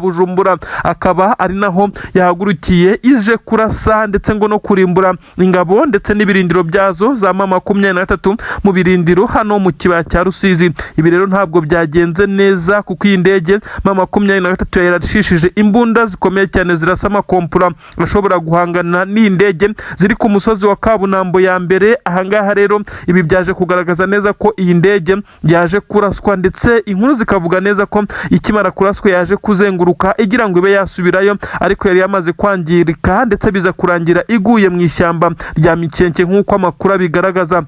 Bujumbura, akaba ari naho yahagurukiye ije kurasa ndetse ngo no kurimbura ingabo ndetse n'ibirindiro byazo za M23 mu birindiro hano mu kibaya cya Rusizi. Ibi rero ntabwo byagenze neza, kuko iyi ndege M23 yarashishije imbunda zikomeye cyane zirasa amakompura ashobora guhangana n'iyi ndege ziri ku musozi wa Kabunambo ya mbere. Ahangaha rero ibi byaje kugaragaza neza ko iyi ndege yaje kuraswa, ndetse inkuru zikavuga neza ko ikimara kuraswa yaje kuzenguruka igira ngo ibe yasubirayo, ariko yari yamaze kwangirika, ndetse biza kurangira iguye mu ishyamba rya Mikenke nk'uko amakuru abigaragaza.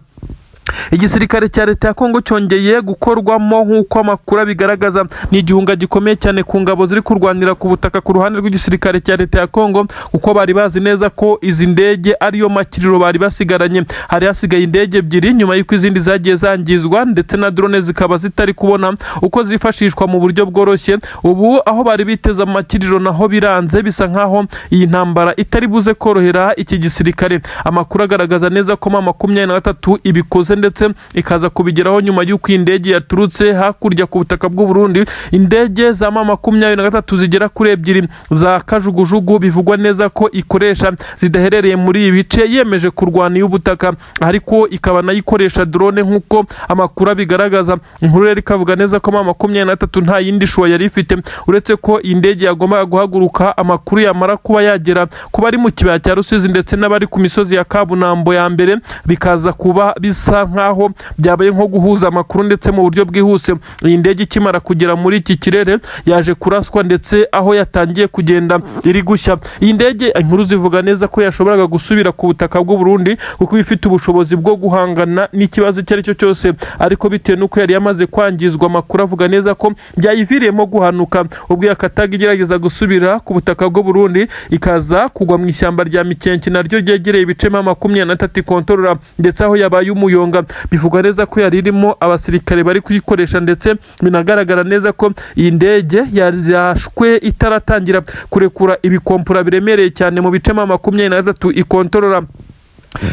Igisirikare cya leta ya Kongo cyongeye gukorwamo nk'uko amakuru abigaragaza. Ni igihunga gikomeye cyane ku ngabo ziri kurwanira ku butaka ku ruhande rw'igisirikare cya leta ya Kongo, kuko bari bazi neza ko izi ndege ariyo makiriro bari basigaranye. Hari hasigaye indege ebyiri nyuma y'uko izindi zagiye zangizwa, ndetse na drone zikaba zitari kubona uko zifashishwa mu buryo bworoshye. Ubu aho bari biteze amakiriro naho biranze, bisa nkaho iyi ntambara itari buze korohera iki gisirikare. Amakuru agaragaza neza ko M23 ibikoze, ndetse ikaza kubigeraho nyuma y'uko iyi ndege yaturutse hakurya ku butaka bw'u Burundi. Indege za M23 zigera kuri ebyiri za kajugujugu bivugwa neza ko ikoresha zidaherereye muri ibi bice, yemeje kurwana iy'ubutaka, ariko ikaba nayo ikoresha drone nk'uko amakuru abigaragaza. Inkuru rero ikavuga neza ko M23 nta yindi choix yari ifite, uretse ko iyi ndege yagombaga guhaguruka, amakuru yamara kuba yagera ku bari mu kibaya cya Rusizi ndetse n'abari ku misozi ya Kabunambo ya mbere, bikaza kuba bisa nkaho byabaye nko guhuza amakuru ndetse mu buryo bwihuse. Iyi ndege ikimara kugera muri iki kirere yaje kuraswa, ndetse aho yatangiye kugenda iri gushya. Iyi ndege, inkuru zivuga neza ko yashoboraga gusubira ku butaka bw'u Burundi, kuko ifite ubushobozi bwo guhangana n'ikibazo icyo ari cyo cyose, ariko bitewe n'uko yari yamaze kwangizwa, amakuru avuga neza ko byayiviriyemo guhanuka ubwo yakataga igerageza gusubira ku butaka bw'u Burundi, ikaza kugwa mu ishyamba rya Mikenke naryo ryegereye ibice M23 ikontorora, ndetse aho yabaye umuyonga. Bivugwa neza ko yari irimo abasirikare bari kuyikoresha, ndetse binagaragara neza ko iyi ndege yarashwe itaratangira kurekura ibikompura biremereye cyane mu bice M23 ikontorora.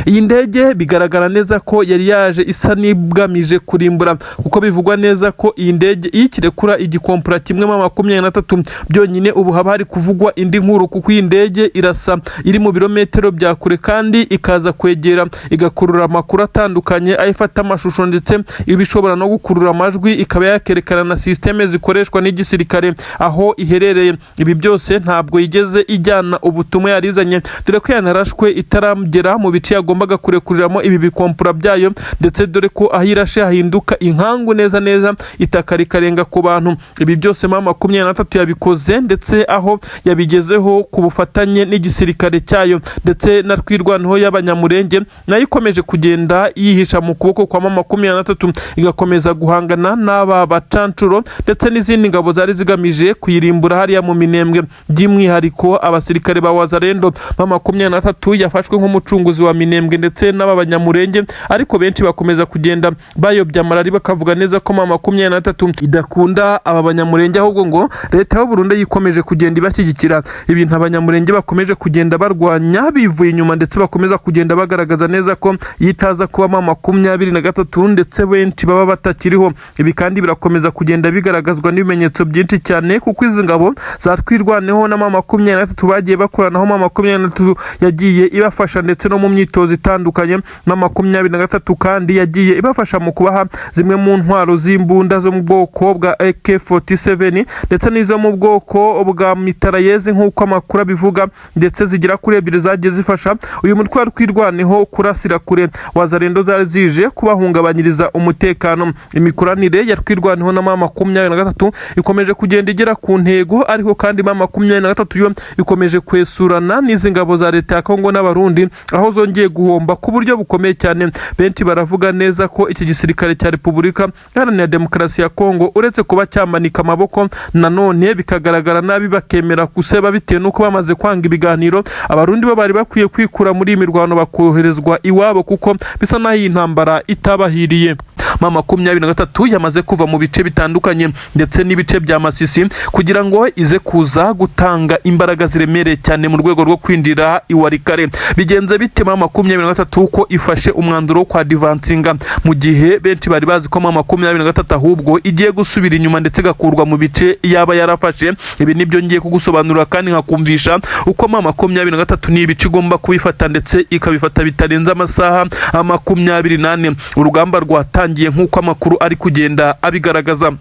Iyi ndege bigaragara neza ko yari yaje isa n'igamije kurimbura, kuko bivugwa neza ko iyi ndege iyo ikirekura igikompura kimwe M23 byonyine, ubu haba hari kuvugwa indi nkuru, kuko iyi ndege irasa iri mu birometero bya kure, kandi ikaza kwegera igakurura amakuru atandukanye, aho ifata amashusho ndetse iba ishobora no gukurura amajwi, ikaba yakerekana na sisiteme zikoreshwa n'igisirikare aho iherereye. Ibi byose ntabwo yigeze ijyana ubutumwa yarizanye, dore ko yanarashwe itaragera mu bice yagombaga kurekuriramo ibi bikompura byayo, ndetse dore ko aho irashe hahinduka inkangu neza neza, itaka rikarenga ku bantu. Ibi byose M23 yabikoze, ndetse aho yabigezeho ku bufatanye n'igisirikare cyayo ndetse na Twirwaneho y'Abanyamurenge, nayo ikomeje kugenda yihisha mu kuboko kwa M23, igakomeza guhangana n'aba bacancuro ndetse n'izindi ngabo zari zigamije kuyirimbura hariya mu Minembwe, by'umwihariko abasirikare ba Wazalendo. M23 yafashwe nk'umucunguzi wa Minembwe ndetse n'aba Banyamurenge, ariko benshi bakomeza kugenda bayobya amarari, bakavuga neza ko M23 idakunda aba Banyamurenge, ahubwo ngo leta y'u Burundi yikomeje kugenda ibashyigikira, ibintu Abanyamurenge bakomeje kugenda barwanya bivuye inyuma, ndetse bakomeza kugenda bagaragaza neza ko iyo itaza kuba M23 ndetse benshi baba batakiriho. Ibi kandi birakomeza kugenda bigaragazwa n'ibimenyetso byinshi cyane, kuko izi ngabo za Twirwaneho na M23 bagiye bakoranaho. M23 yagiye ibafasha ndetse no mu myitozo itandukanye. M23 kandi yagiye ibafasha mu kubaha zimwe mu ntwaro z'imbunda zo mu bwoko bwa AK47 ndetse n'izo mu bwoko bwa mitrailleuse nk'uko amakuru abivuga, ndetse zigera kuri ebyiri zagiye zifasha uyu mutwe wa Twirwaneho kurasira kure Wazalendo zari zije kubahungabanyiriza umutekano. Imikoranire ya Twirwaneho na M23 ikomeje kugenda igera ku ntego, ariko kandi M23 yo ikomeje kwesurana n'izi ngabo za leta ya Kongo n'Abarundi, aho zongeye guhomba ku buryo bukomeye cyane. Benshi baravuga neza ko iki gisirikare cya Repubulika Iharanira Demokarasi ya Kongo, uretse kuba cyamanika amaboko nanone bikagaragara nabi, bakemera guseba bitewe n'uko bamaze kwanga ibiganiro, Abarundi bo bari bakwiye kwikura muri iyi mirwano bakoherezwa iwabo, kuko bisa n'aho iyi ntambara itabahiriye. M23 yamaze kuva mu bice bitandukanye ndetse n'ibice bya Masisi kugira ngo ize kuza gutanga imbaraga ziremereye cyane mu rwego rwo kwinjira i Walikale. Bigenze bite M23 ko ifashe umwanzuro wo kwadvancinga, mu gihe benshi bari bazi ko M23 ahubwo igiye gusubira inyuma ndetse igakurwa mu bice yaba yarafashe? Ibi nibyo ngiye kugusobanurira kandi nkakumvisha uko M23 ni ibice igomba kubifata, ndetse ikabifata bitarenze amasaha 24. Urugamba rwatangiye nk'uko amakuru ari kugenda abigaragaza.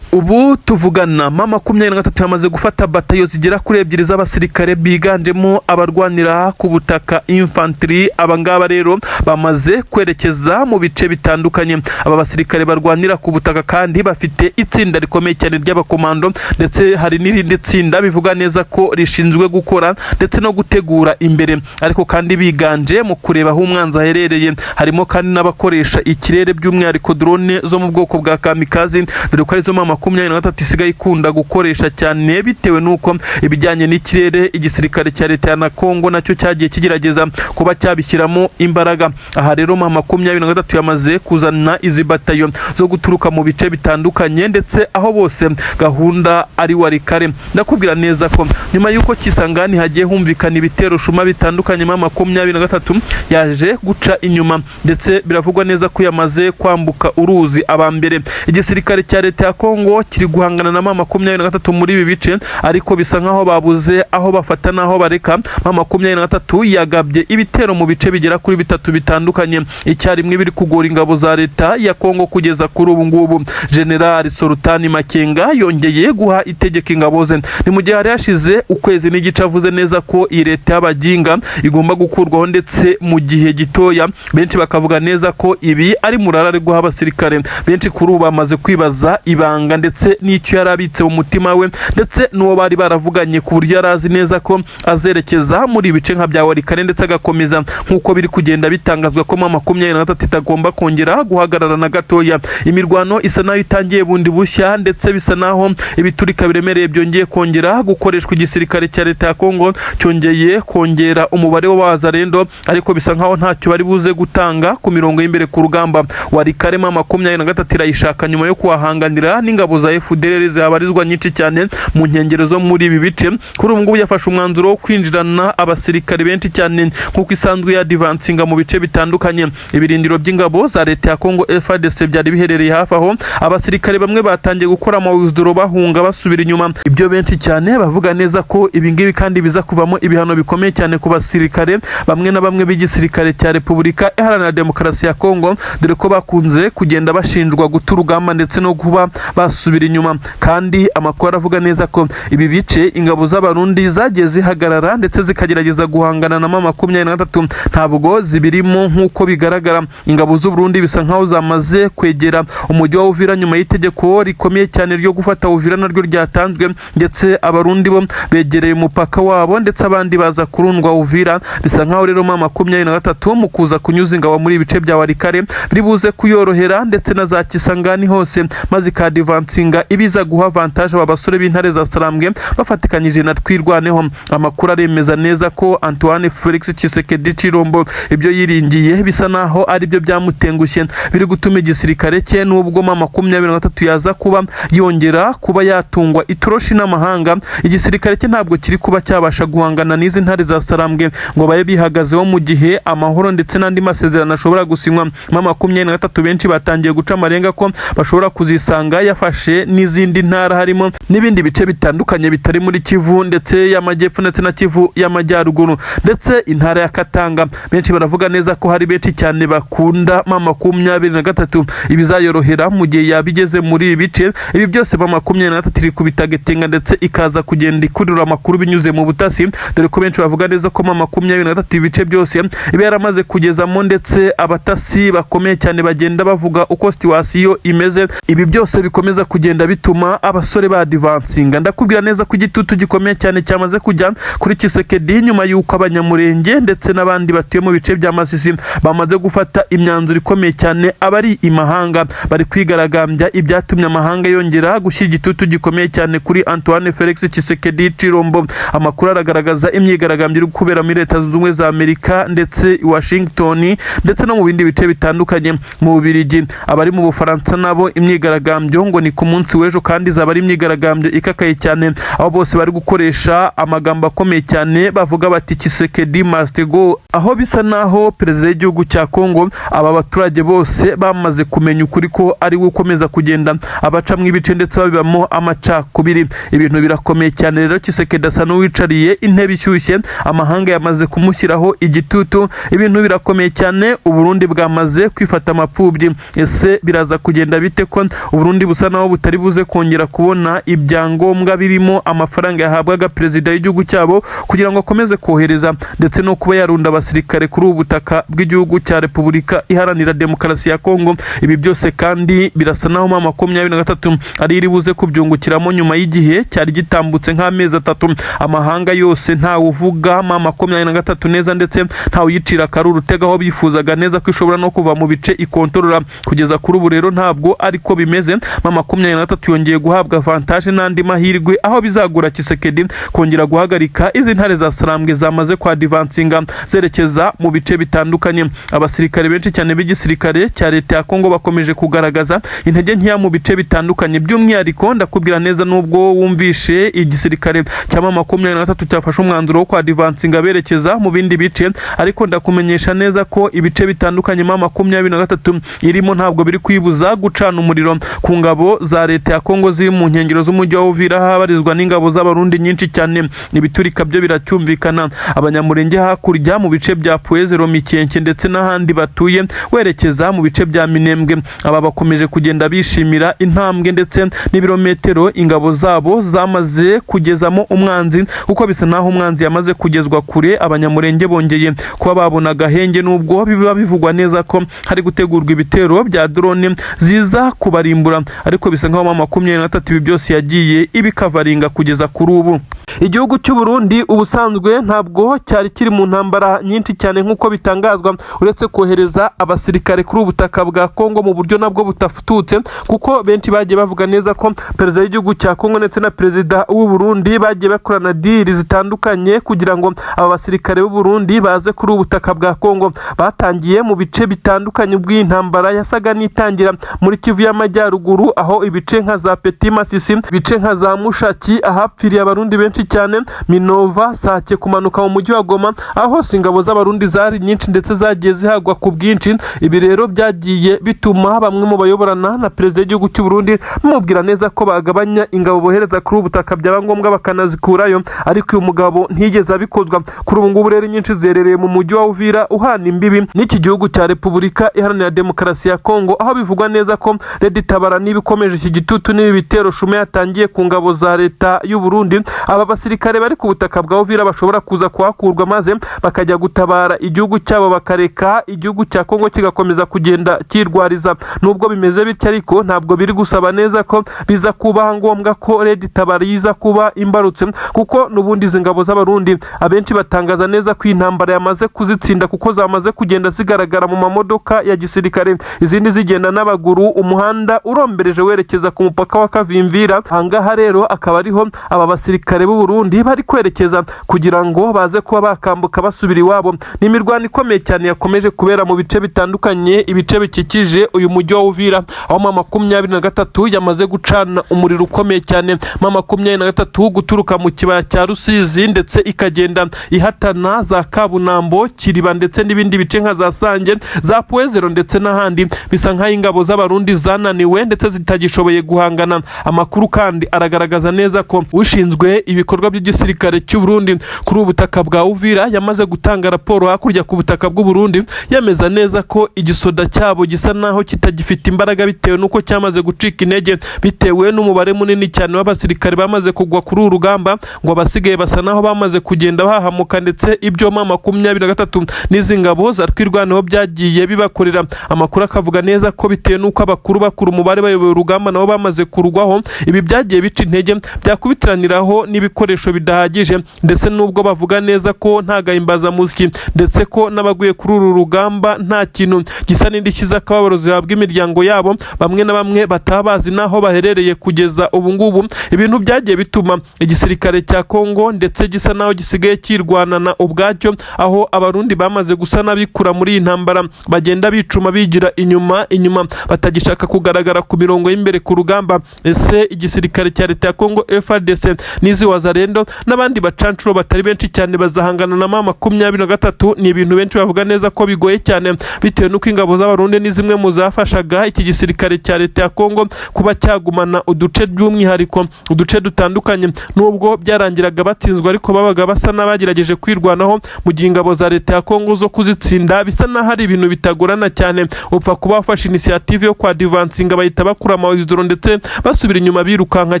Ubu tuvugana M23 yamaze gufata batayo zigera kuri ebyiri z'abasirikare biganjemo abarwanira ku butaka, infantry. Abangaba rero bamaze kwerekeza mu bice bitandukanye. Aba basirikare barwanira ku butaka kandi bafite itsinda rikomeye cyane ry'abakomando, ndetse hari n'irindi tsinda bivuga neza ko rishinzwe gukora ndetse no gutegura imbere, ariko kandi biganje mu kureba aho umwanzi aherereye. Harimo kandi n'abakoresha ikirere, by'umwihariko drone zo mu bwoko bwa kamikaze, dore ko arizo M23 isigaye ikunda gukoresha cyane, bitewe n'uko ibijyanye n'ikirere igisirikare cya leta ya na Kongo nacyo cyagiye kigerageza kuba cyabishyiramo imbaraga. Aha rero M23 yamaze kuzana izi batayo zo guturuka mu bice bitandukanye, ndetse aho bose gahunda ari Walikale. Ndakubwira neza ko nyuma y'uko Kisangani hagiye humvikana ibitero shuma bitandukanye, M23 yaje guca inyuma, ndetse biravugwa neza ko yamaze kwambuka uruzi abambere. Igisirikare cya leta ya Kongo kiri guhangana na M23 muri ibi bice, ariko bisa nkaho babuze aho bafata n'aho bareka. M23 yagabye ibitero mu bice bigera kuri bitatu bitandukanye icyarimwe, biri kugora ingabo za leta ya Kongo kugeza kuri ubu ngubu. General Sultani Makenga yongeye guha itegeko ingabo ze, ni mu gihe hari hashize ukwezi n'igice avuze neza ko iyi leta y'abaginga igomba gukurwaho ndetse mu gihe gitoya. Benshi bakavuga neza ko ibi ari murara ari guha abasirikare. Benshi kuri ubu bamaze kwibaza ibanga ndetse n'icyo yari abitse mu mutima we, ndetse n'uwo bari baravuganye, ku buryo yari azi neza ko azerekeza muri ibice nka bya Walikale, ndetse agakomeza nk'uko biri kugenda bitangazwa ko M23 itagomba kongera guhagarara na gatoya. Imirwano isa naho itangiye bundi bushya, ndetse bisa naho ibiturika biremereye byongeye kongera gukoreshwa. Igisirikare cya leta ya Kongo cyongeye kongera umubare w'abazarendo, ariko bisa nkaho ntacyo bari buze gutanga ku mirongo y'imbere ku rugamba. Walikale M23 irayishaka nyuma yo kuhahanganira n'ingabo za FDLR zihabarizwa nyinshi cyane mu nkengero zo muri ibi bice. Kuri ubu ngubu yafashe umwanzuro wo kwinjirana abasirikare benshi cyane nk'uko isanzwe yadivansinga mu bice bitandukanye. Ibirindiro by'ingabo za leta ya Kongo FARDC byari biherereye hafi aho, abasirikare bamwe batangiye gukora amawizidoro bahunga basubira inyuma. Ibyo benshi cyane bavuga neza ko ibi ngibi kandi biza kuvamo ibihano bikomeye cyane ku basirikare bamwe na bamwe b'igisirikare cya Repubulika Iharanira Demokarasi ya Kongo, dore ko bakunze kugenda bashinjwa guta urugamba ndetse no kuba basubira inyuma. Kandi amakuru aravuga neza ko ibi bice ingabo z'Abarundi zagiye zihagarara ndetse zikagerageza guhangana na M23 ntabwo zibirimo. Nk'uko bigaragara, ingabo z'Uburundi bisa nkaho zamaze kwegera umujyi wa Uvira nyuma y'itegeko rikomeye cyane ryo gufata Uvira naryo ryatanzwe, ndetse Abarundi bo begereye umupaka wabo, ndetse abandi baza kurundwa Uvira. Bisa nkaho rero M23 mu kuza kunyuza ingabo muri ibice bya Walikale biri buze kuyorohera, ndetse na za Kisangani hose, maze ikadivansinga ibiza guha avantage aba basore b'intare za Sarambwe bafatikanyije na Twirwaneho. Amakuru aremeza neza ko Antoine Felix Tshisekedi Tshilombo ibyo yiringiye bisa naho ari byo byamutengushye, biri gutuma igisirikare cye, nubwo M23 yaza kuba yongera kuba yatungwa itoroshi n'amahanga, igisirikare cye ntabwo kiri kuba cyabasha guhangana n'izi ntare za Sarambwe ngo babe bihagazeho mu gihe amahoro ndetse n'andi masezerano ashobora gusinywa. M23 benshi batangiye guca amarenga ko bashobora kuzisanga yafashe n'izindi ntara, harimo n'ibindi bice bitandukanye bitari muri Kivu ndetse y'Amajyepfo ndetse na Kivu y'Amajyaruguru, ndetse intara ya Katanga. Benshi baravuga neza ko hari benshi cyane bakunda M23, ibizayorohera mu gihe yaba igeze muri ibi bice. Ibi byose M23 iri kubitagetinga, ndetse ikaza kugenda ikurura amakuru binyuze mu butasi, dore ko benshi bavuga neza ko M23 ibice byose iba yaramaze kugezamo, ndetse abatasi bakomeye cyane bagenda bavuga uko situation imeze. Ibi byose bikomeza kugenda bituma abasore badivansinga. Ndakubwira neza ko igitutu gikomeye cyane cyamaze kujya kuri Tshisekedi nyuma y'uko Abanyamurenge ndetse n'abandi batuye mu bice bya Masisi bamaze gufata imyanzuro ikomeye cyane. Abari imahanga bari kwigaragambya, ibyatumye amahanga yongera gushyira igitutu gikomeye cyane kuri Antoine Felix Tshisekedi Tshilombo. Amakuru aragaragaza imyigaragambyo iri kubera muri Leta Zunze Ubumwe za Amerika ndetse i Washington, ndetse no mu bindi bice bitandukanye mu Bubiligi. Abari mu Bufaransa nabo imyigaragambyo ngo ni ku munsi w'ejo, kandi izaba ari imyigaragambyo ikakaye cyane, aho bose bari gukoresha amagambo akomeye cyane bavuga bati "Tshisekedi must go", aho bisa naho perezida w'igihugu cya Kongo aba baturage bose bamaze kumenya ukuri ko ari we ukomeza kugenda abacamwo ibice ndetse babibamo amacakubiri. Ibintu birakomeye cyane rero. Tshisekedi asa n'uwicariye intebe ishyushye, amahanga yamaze kumushyiraho igitutu, ibintu birakomeye cyane. Uburundi bwamaze kwifata amapfubyi. Ese biraza kugenda bite ko Uburundi busa naho naho butari buze kongera kubona ibyangombwa birimo amafaranga yahabwaga perezida w'igihugu cyabo kugira ngo akomeze kohereza ndetse no kuba yarunda abasirikare kuri ubu butaka bw'igihugu cya Repubulika Iharanira Demokarasi ya Kongo. Ibi byose kandi birasa naho M23 ari iri buze kubyungukiramo nyuma y'igihe cyari gitambutse nk'amezi 3. Amahanga yose ntawe uvuga M23 neza ndetse ntawe uyicira akaruru utega, aho bifuzaga neza ko ishobora no kuva mu bice ikontorora. Kugeza kuri ubu rero ntabwo ariko bimeze. M23 yongeye guhabwa avantage n'andi mahirwe, aho bizagura Tshisekedi kongera guhagarika izi ntare za Sarambwe zamaze kwa advancinga zerekeza mu bice bitandukanye. Abasirikare benshi cyane b'igisirikare cya leta ya Kongo bakomeje kugaragaza intege nkeya mu bice bitandukanye. By'umwihariko ndakubwira neza, nubwo wumvishe igisirikare cya M23 cyafashe umwanzuro wo kwa advancinga berekeza mu bindi bice, ariko ndakumenyesha neza ko ibice bitandukanye M23 irimo ntabwo biri kwibuza gucana umuriro ku ngabo za leta ya Kongo ziri mu nkengero z'umujyi wa Uvira, habarizwa n'ingabo z'Abarundi nyinshi cyane. Ibiturika byo biracyumvikana. Abanyamurenge hakurya mu bice bya Pwezero, Mikenke ndetse n'ahandi batuye werekeza mu bice bya Minembwe, aba bakomeje kugenda bishimira intambwe ndetse n'ibirometero ingabo zabo zamaze kugezamo umwanzi, kuko bisa naho umwanzi yamaze kugezwa kure. Abanyamurenge bongeye kuba babona agahenge, nubwo biba bivugwa neza ko hari gutegurwa ibitero bya drone ziza kubarimbura, ariko bisa nkaho M23 ibi byose yagiye ibikavaringa kugeza kuri ubu. Igihugu cy'u Burundi ubusanzwe ntabwo cyari kiri mu ntambara nyinshi cyane nk'uko bitangazwa, uretse kohereza abasirikare kuri ubutaka bwa Kongo mu buryo nabwo butafututse, kuko benshi bagiye bavuga neza ko perezida w'igihugu cya Kongo ndetse na perezida w'u Burundi bagiye bakorana deal zitandukanye kugira ngo aba basirikare b'u Burundi baze kuri ubutaka bwa Kongo. Batangiye mu bice bitandukanye ubwo iyi ntambara yasaga n'itangira muri Kivu y'Amajyaruguru, aho ibice nka za Petit Masisi, ibice nka za Mushaki ahapfiriye Abarundi benshi cyane, Minova, Sake, kumanuka mu mujyi wa Goma, aho hose ingabo z'Abarundi zari nyinshi ndetse zagiye zihagwa ku bwinshi. Ibi rero byagiye bituma bamwe mu bayoborana na perezida w'igihugu cy'u Burundi bamubwira neza ko bagabanya ingabo bohereza kuri ubu butaka, byaba ngombwa bakanazikurayo, ariko uyu mugabo ntiyigeze abikozwa. Kuri ubu ngubu rero nyinshi ziherereye mu mujyi wa Uvira uhana imbibi n'iki gihugu cya Repubulika Iharanira Demokarasi ya Kongo, aho bivugwa neza ko Red Tabara niba ikomeje iki gitutu n'ibi bitero shume yatangiye ku ngabo za leta y'u Burundi, aba basirikare bari ku butaka bwa Uvira bashobora kuza kuhakurwa maze bakajya gutabara igihugu cyabo, bakareka igihugu cya Kongo kigakomeza kugenda kirwariza. Nubwo bimeze bityo ariko ntabwo biri gusaba neza ko biza kuba ngombwa ko Red Tabara yiza kuba imbarutse, kuko n'ubundi izi ngabo z'Abarundi abenshi batangaza neza ko intambara yamaze kuzitsinda, kuko zamaze kugenda zigaragara mu mamodoka ya gisirikare, izindi zigenda n'abaguru, umuhanda urombereje werekeza ku mupaka wa Kavimvira. Ahangaha rero akaba ariho aba basirikare b'u Burundi bari kwerekeza kugira ngo baze kuba bakambuka basubira iwabo. Ni imirwano ikomeye cyane yakomeje kubera mu bice bitandukanye, ibice bikikije uyu mujyi wa Uvira, aho M23 yamaze gucana umuriro ukomeye cyane. M23 guturuka mu kibaya cya Rusizi ndetse ikagenda ihatana za Kabunambo, Kiriba ndetse n'ibindi bice nka za Sange, za Pwezero ndetse n'ahandi, bisa nk'aho ingabo z'Abarundi zananiwe ndetse zitagishoboye guhangana. Amakuru kandi aragaragaza neza ko ushinzwe ibikorwa by'igisirikare cy'u Burundi kuri ubu butaka bwa Uvira yamaze gutanga raporo hakurya ku butaka bw'u Burundi, yemeza neza ko igisoda cyabo gisa naho kitagifite imbaraga bitewe n'uko cyamaze gucika intege, bitewe n'umubare munini cyane w'abasirikare bamaze kugwa kuri uru rugamba. Ngo abasigaye basa naho bamaze kugenda bahahamuka, ndetse ibyo M23 n'izi ngabo za Twirwaneho byagiye bibakorera. Amakuru akavuga neza ko bitewe n'uko abakuru bakuru umubare bayoboye urugamba nabo bamaze kurugwaho, ibi byagiye bica intege, byakubitiraniraho n'ibikoresho bidahagije, ndetse n'ubwo bavuga neza ko nta gahimbazamusyi, ndetse ko n'abaguye kuri uru rugamba nta kintu gisa n'indishyi z'akababaro zihabwa imiryango yabo, bamwe na bamwe bataba bazi n'aho baherereye kugeza ubu ngubu. Ibintu byagiye bituma igisirikare cya Kongo ndetse gisa naho gisigaye kirwanana ubwacyo, aho Abarundi bamaze gusa n'abikura muri iyi ntambara, bagenda bicuma bigira inyuma inyuma, batagishaka kugaragara ku mirongo y'imbere ku rugamba. Ese igisirikare cya leta ya Kongo FARDC n'izi Wazalendo Wazalendo n'abandi bacancuro batari benshi cyane bazahangana na M23. Ni ibintu benshi bavuga neza ko bigoye cyane, bitewe n'uko ingabo z'Abarundi ni zimwe mu zafashaga iki gisirikare cya leta ya Kongo kuba cyagumana uduce, by'umwihariko uduce dutandukanye. Nubwo byarangiraga batsinzwe, ariko babaga basa n'abagerageje kwirwanaho, mu gihe ingabo za leta ya Kongo zo kuzitsinda bisa n'aho ari ibintu bitagorana cyane. Upfa kuba wafashe initiative yo kwadvancinga, bahita bakura amawizidoro ndetse basubira inyuma birukanka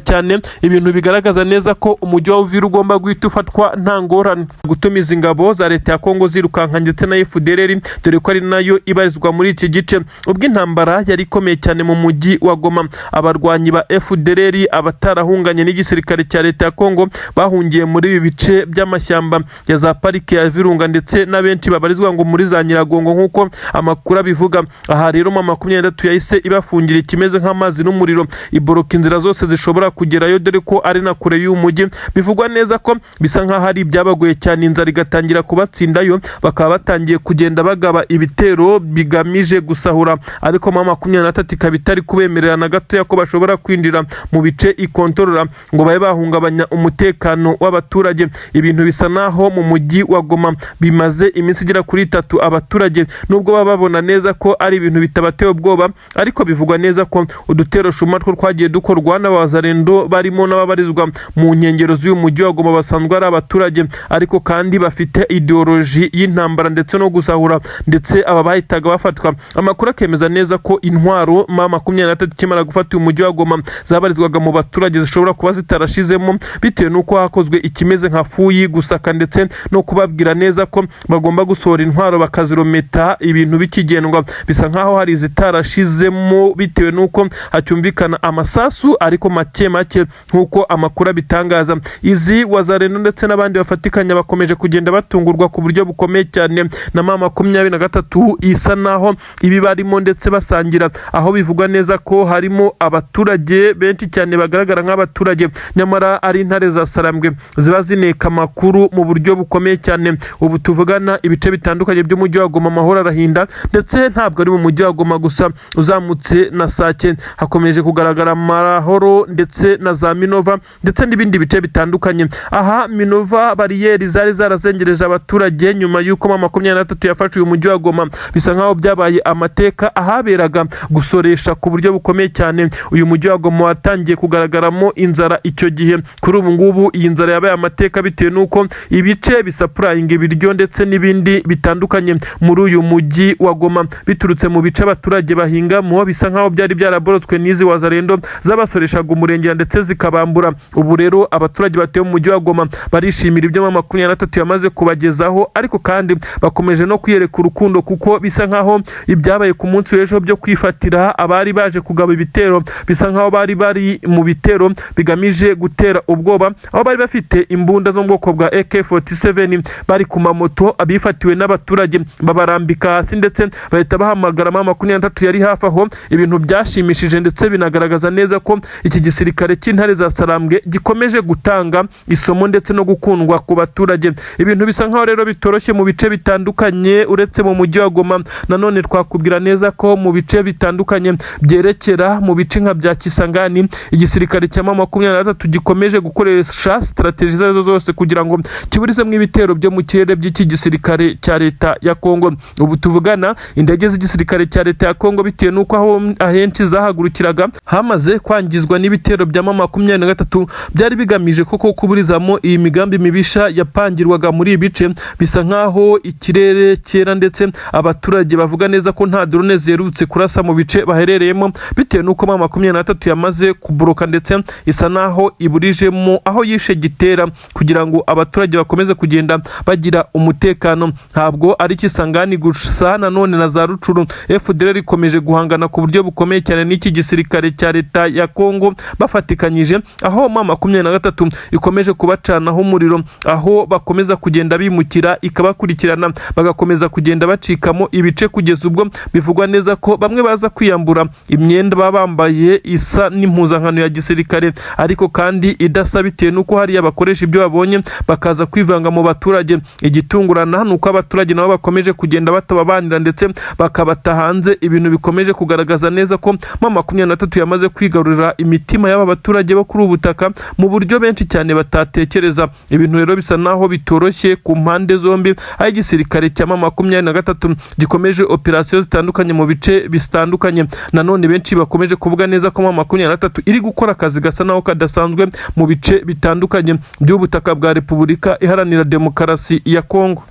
cyane, ibintu bigaragaza neza ko umujyi wa Uvira ugomba guhita ufatwa nta ngorane. Gutumiza ingabo za leta ya Kongo zirukanka ndetse na FDLR, dore ko ari nayo ibarizwa muri iki gice. Ubwo intambara yari ikomeye cyane mu mujyi wa Goma, abarwanyi ba FDLR abatarahunganye n'igisirikare cya leta ya Kongo bahungiye muri ibi bice by'amashyamba ya za parike ya Virunga, ndetse n'abenshi babarizwa ngo muri za Nyiragongo nk'uko amakuru abivuga. Aha rero M23 yahise ibafungira ikimeze nk'amazi n'umuriro, iboroka inzira zose zishobora kugerayo, dore ko ari na kure y'uyu mujyi. Bivugwa neza ko bisa nk'aho ari ibyabagoye cyane, inzara igatangira kubatsindayo, bakaba batangiye kugenda bagaba ibitero bigamije gusahura, ariko M23 ikaba itari kubemerera na gatoya ko bashobora kwinjira mu bice ikontorora ngo babe bahungabanya umutekano w'abaturage. Ibintu bisa naho mu mujyi wa Goma bimaze iminsi igera kuri 3, abaturage nubwo baba babona neza ko ari ibintu bitabateye ubwoba, ariko bivugwa neza ko udutero shuma two twagiye dukorwa n'abazarendo barimo n'ababarizwa mu nkengero z'uyu mujyi wa Goma basanzwe ari abaturage, ariko kandi bafite ideology y'intambara ndetse no gusahura, ndetse aba bahitaga bafatwa. Amakuru akemeza neza ko intwaro M23 ikimara gufata uyu mujyi wa Goma zabarizwaga mu baturage zishobora kuba zitarashizemo, bitewe n'uko hakozwe ikimeze nka fouille, gusaka ndetse no kubabwira neza ko bagomba gusohora intwaro bakazirometa ibintu bikigendwa. Bisa nkaho hari izitarashizemo, bitewe n'uko hacyumvikana amasasu ariko make make nk'uko amakuru abitangaza. Izi Wazalendo ndetse n'abandi bafatikanya bakomeje kugenda batungurwa ku buryo bukomeye cyane na M23, isa naho ibi barimo ndetse basangira, aho bivugwa neza ko harimo abaturage benshi cyane bagaragara nk'abaturage, nyamara ari intare za Sarambwe ziba zineka amakuru mu buryo bukomeye cyane. Ubu tuvugana, ibice bitandukanye by'umujyi wa Goma amahoro arahinda, ndetse ntabwo ari mu mujyi wa Goma gusa, uzamutse na Sake hakomeje kugaragara amahoro, ndetse na za Minova ndetse n'ibindi bice bitandukanye. Aha Minova, bariyeri zari zarazengereje abaturage nyuma y'uko M23 yafashe uyu mujyi wa Goma bisa nkaho byabaye amateka. Ahaberaga gusoresha ku buryo bukomeye cyane, uyu mujyi wa Goma watangiye kugaragaramo inzara icyo gihe. Kuri ubu ngubu iyi nzara yabaye amateka, bitewe n'uko ibice bisupplyinga ibiryo ndetse n'ibindi bitandukanye muri uyu mujyi wa Goma biturutse mu bice abaturage bahingamo bisa nkaho byari byaraborotswe n'izi Wazalendo zabasoreshaga umurengera ndetse zikabambura. Ubu rero abaturage batuye mu mujyi wa Goma barishimira ibyo M23 yamaze kubagezaho, ariko kandi bakomeje no kwiyereka urukundo, kuko bisa nkaho ibyabaye ku munsi w'ejo byo kwifatira abari baje kugaba ibitero bisa nkaho bari bari mu bitero bigamije gutera ubwoba, aho bari bafite imbunda zo mu bwoko bwa AK47, bari ku mamoto, abifatiwe n'abaturage babarambika hasi ndetse bahita bahamagara M23 yari hafi aho. Ibintu byashimishije ndetse binagaragaza neza ko iki gisirikare cy'intare za Sarambwe gikomeje gutanga isomo ndetse no gukundwa ku baturage. Ibintu bisa nkaho rero bitoroshye mu bice bitandukanye. Uretse mu mujyi wa Goma, nanone twakubwira neza ko mu bice bitandukanye byerekera mu bice nka bya Kisangani, igisirikare cya M23 gikomeje gukoresha strategy izo arizo zose kugira ngo kiburizemo ibitero byo mu kirere by'iki gisirikare cya leta ya Kongo. Ubu tuvugana, indege z'igisirikare cya leta ya Kongo, bitewe n'uko aho ahenshi zahagurukiraga hamaze kwangizwa n'ibitero bya M23 byari bigamije koko kuburizamo iyi migambi mibisha yapangirwaga muri ibi bice, bisa nkaho ikirere cyera, ndetse abaturage bavuga neza ko nta drone ziherutse kurasa mu bice baherereyemo, bitewe n'uko M23 yamaze kuboroka ndetse isa naho iburijemo aho yishe gitera kugira ngo abaturage bakomeze kugenda bagira umutekano. Ntabwo ari Kisangani gusa, nanone na za Rutshuru FDLR ikomeje guhangana ku buryo bukomeye cyane n'iki gisirikare cya leta ya Kongo bafatikanyije, aho M23 ikomeje kubacanaho umuriro, aho bakomeza kugenda bimukira ikabakurikirana, bagakomeza kugenda bacikamo ibice, kugeza ubwo bivugwa neza ko bamwe baza kwiyambura imyenda baba bambaye isa n'impuzankano ya gisirikare, ariko kandi idasa, bitewe n'uko hariya bakoresha ibyo babonye, bakaza kwivanga mu baturage. Igitungurana ni uko abaturage nabo bakomeje kugenda batababanira ndetse bakabata hanze, ibintu bikomeje kugaragaza neza ko M23 yamaze kwigarurira imitima y'aba baturage bo kuri ubu butaka mu buryo benshi. Benshi cyane batatekereza. Ibintu rero bisa naho bitoroshye ku mpande zombi, aho igisirikare cya M23 gikomeje operasiyo zitandukanye mu bice bitandukanye. Nanone benshi bakomeje kuvuga neza ko M23 iri gukora akazi gasa naho kadasanzwe mu bice bitandukanye by'ubutaka bwa Repubulika Iharanira Demokarasi ya Kongo.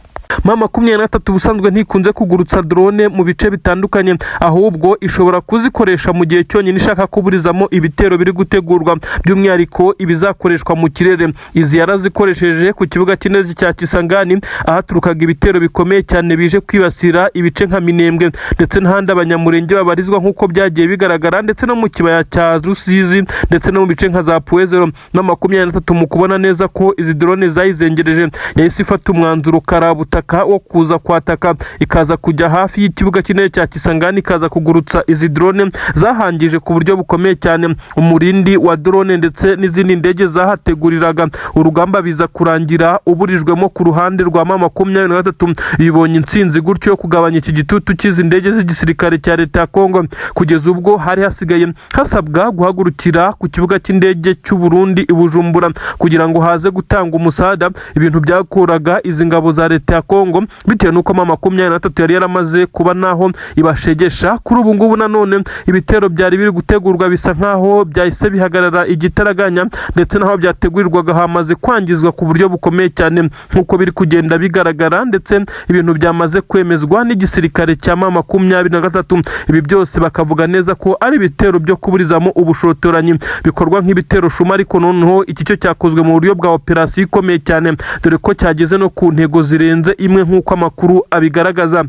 M23 ubusanzwe ntikunze kugurutsa drone mu bice bitandukanye, ahubwo ishobora kuzikoresha mu gihe cyonyine ishaka kuburizamo ibitero biri gutegurwa, by'umwihariko ibizakoreshwa mu kirere. Izi yarazikoresheje ku kibuga cy'indege cya Kisangani, ahaturukaga ibitero bikomeye cyane bije kwibasira ibice nka Minembwe ndetse n'ahandi Abanyamurenge babarizwa, nk'uko byagiye bigaragara, ndetse no mu kibaya cya Rusizi, ndetse no mu bice nka za Point Zéro. Na 23 mu kubona neza ko izi drone zayizengereje, yahise ifata umwanzuro karabutaka wo kuza kwataka, ikaza kujya hafi y'ikibuga cy'indege cya Kisangani, ikaza kugurutsa izi drone zahangije ku buryo bukomeye cyane umurindi wa drone ndetse n'izindi ndege zahateguriraga urugamba, biza kurangira uburijwemo ku ruhande rwa M23. Ibonye intsinzi gutyo yo kugabanya iki gitutu cy'izi ndege z'igisirikare cya leta ya Kongo, kugeza ubwo hari hasigaye hasabwa guhagurukira ku kibuga cy'indege cy'u Burundi i Bujumbura kugira ngo haze gutanga umusada. Ibintu byakuraga izi ngabo za leta ya Kongo bitewe n'uko M23 yari yaramaze kuba naho ibashegesha. Kuri ubu ngubu nanone ibitero byari biri gutegurwa bisa nkaho byahise bihagarara igitaraganya, ndetse n'aho byategurirwaga hamaze kwangizwa ku buryo bukomeye cyane, nk'uko biri kugenda bigaragara, ndetse ibintu byamaze kwemezwa n'igisirikare cya M23. Ibi byose bakavuga neza ko ari ibitero byo kuburizamo ubushotoranyi bikorwa nk'ibitero shuma, ariko noneho iki cyo cyakozwe mu buryo bwa operasiyo ikomeye cyane, dore ko cyageze no ku ntego zirenze imwe, nk'uko amakuru abigaragaza.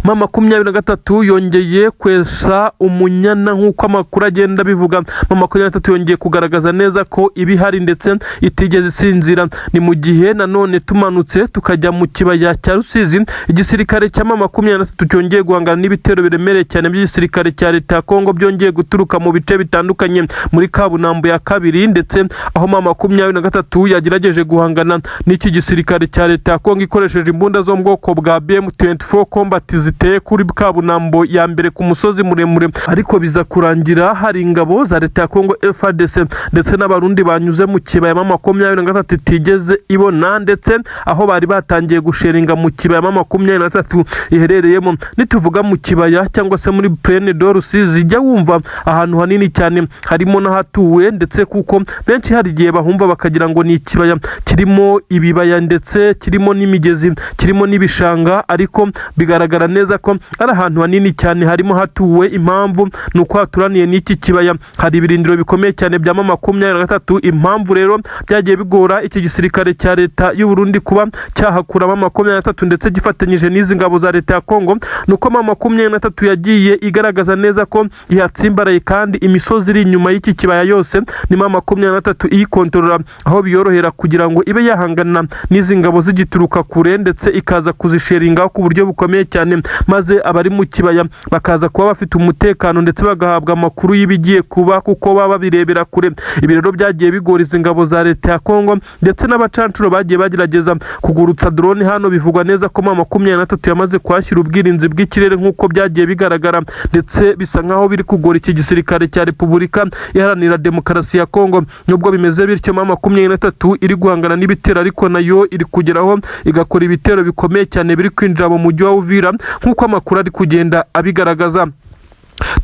M23 yongeye kwesa umunyana, nk'uko amakuru agenda abivuga. M23 yongeye kugaragaza neza ko ibihari ndetse itigeze isinzira. Ni mu gihe nanone tumanutse tukajya mu kibaya cya Rusizi, igisirikare cya M23 cyongeye guhangana n'ibitero biremereye cyane by'igisirikare cya leta ya Kongo, byongeye guturuka mu bice bitandukanye muri Kabunambo ya kabiri, ndetse aho M23 yagerageje guhangana n'iki gisirikare cya leta ya Kongo ikoresheje imbunda zo mu bwoko bwa BM24 Combat ziteye kuri Kabunambo ya mbere ku musozi muremure, ariko biza kurangira hari ingabo za leta ya Kongo FARDC ndetse n'Abarundi banyuze mu kibaya M23 itigeze ibona, ndetse aho bari batangiye gusheringa mu kibaya M23 iherereyemo. Nituvuga mu kibaya cyangwa se muri Plaine de Rusizi, jya wumva ahantu hanini cyane harimo n'ahatuwe, ndetse kuko benshi hari igihe bahumva bakagira ngo ni ikibaya kirimo ibibaya ndetse kirimo n'imigezi, kirimo n'ibishanga, ariko bigaragara neza ko ari ahantu hanini cyane harimo hatuwe. Impamvu ni uko haturaniye n'iki kibaya hari ibirindiro bikomeye cyane bya M23. Impamvu rero byagiye bigora iki gisirikare cya leta y'u Burundi kuba cyahakuramo 23 ndetse gifatanyije n'izi ngabo za leta ya Kongo, ni uko M23 yagiye igaragaza neza ko ihatsimbaraye, kandi imisozi iri inyuma y'iki kibaya yose ni M23 iyikontorora, aho biyorohera kugira ngo ibe yahangana n'izi ngabo zigituruka kure, ndetse ikaza kuzisheringaho ku buryo bukomeye cyane, maze abari mu kibaya bakaza kuba bafite umutekano ndetse bagahabwa amakuru y'ibigiye kuba kuko baba babirebera kure. Ibi rero byagiye bigora izi ngabo za leta ya Kongo ndetse n'abacancuro bagiye bagerageza kugurutsa drone hano. Bivugwa neza ko M23 yamaze kuhashyira ubwirinzi bw'ikirere, nk'uko byagiye bigaragara, ndetse bisa nkaho biri kugora iki gisirikare cya Repubulika Iharanira Demokarasi ya Kongo. Nubwo bimeze bityo, M23 iri guhangana n'ibitero, ariko nayo iri kugeraho igakora ibitero bikomeye cyane biri kwinjira mu mujyi wa Uvira, nk'uko amakuru ari kugenda abigaragaza.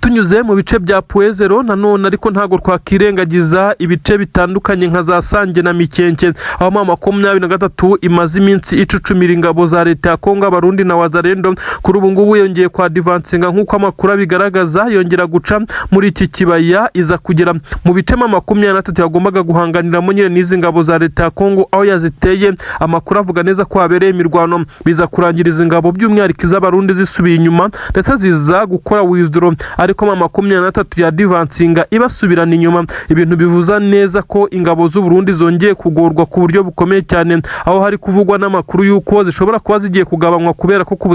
Tunyuze mu bice bya Point Zéro nanone, ariko ntabwo twakirengagiza ibice bitandukanye nka za Sange na Mikenke, aho M23 imaze iminsi icucumira ingabo za leta ya Kongo, Abarundi na Wazalendo. Kuri ubu ngubu yongeye kwa advancinga, nk'uko amakuru abigaragaza, yongera guca muri iki kibaya, iza kugera mu bice M23 yagombaga guhanganiramo nyine n'izi ngabo za leta ya Kongo, aho yaziteye. Amakuru avuga neza ko habereye imirwano, biza kurangira izi ngabo, by'umwihariko iz'Abarundi, zisubiye inyuma ndetse ziza gukora withdraw, ariko M23 ya advancinga ibasubirana inyuma. Ibintu bivuza neza ko ingabo z'u Burundi zongeye kugorwa ku buryo bukomeye cyane, aho hari kuvugwa n'amakuru y'uko zishobora kuba zigiye kugabanywa kubera ko ku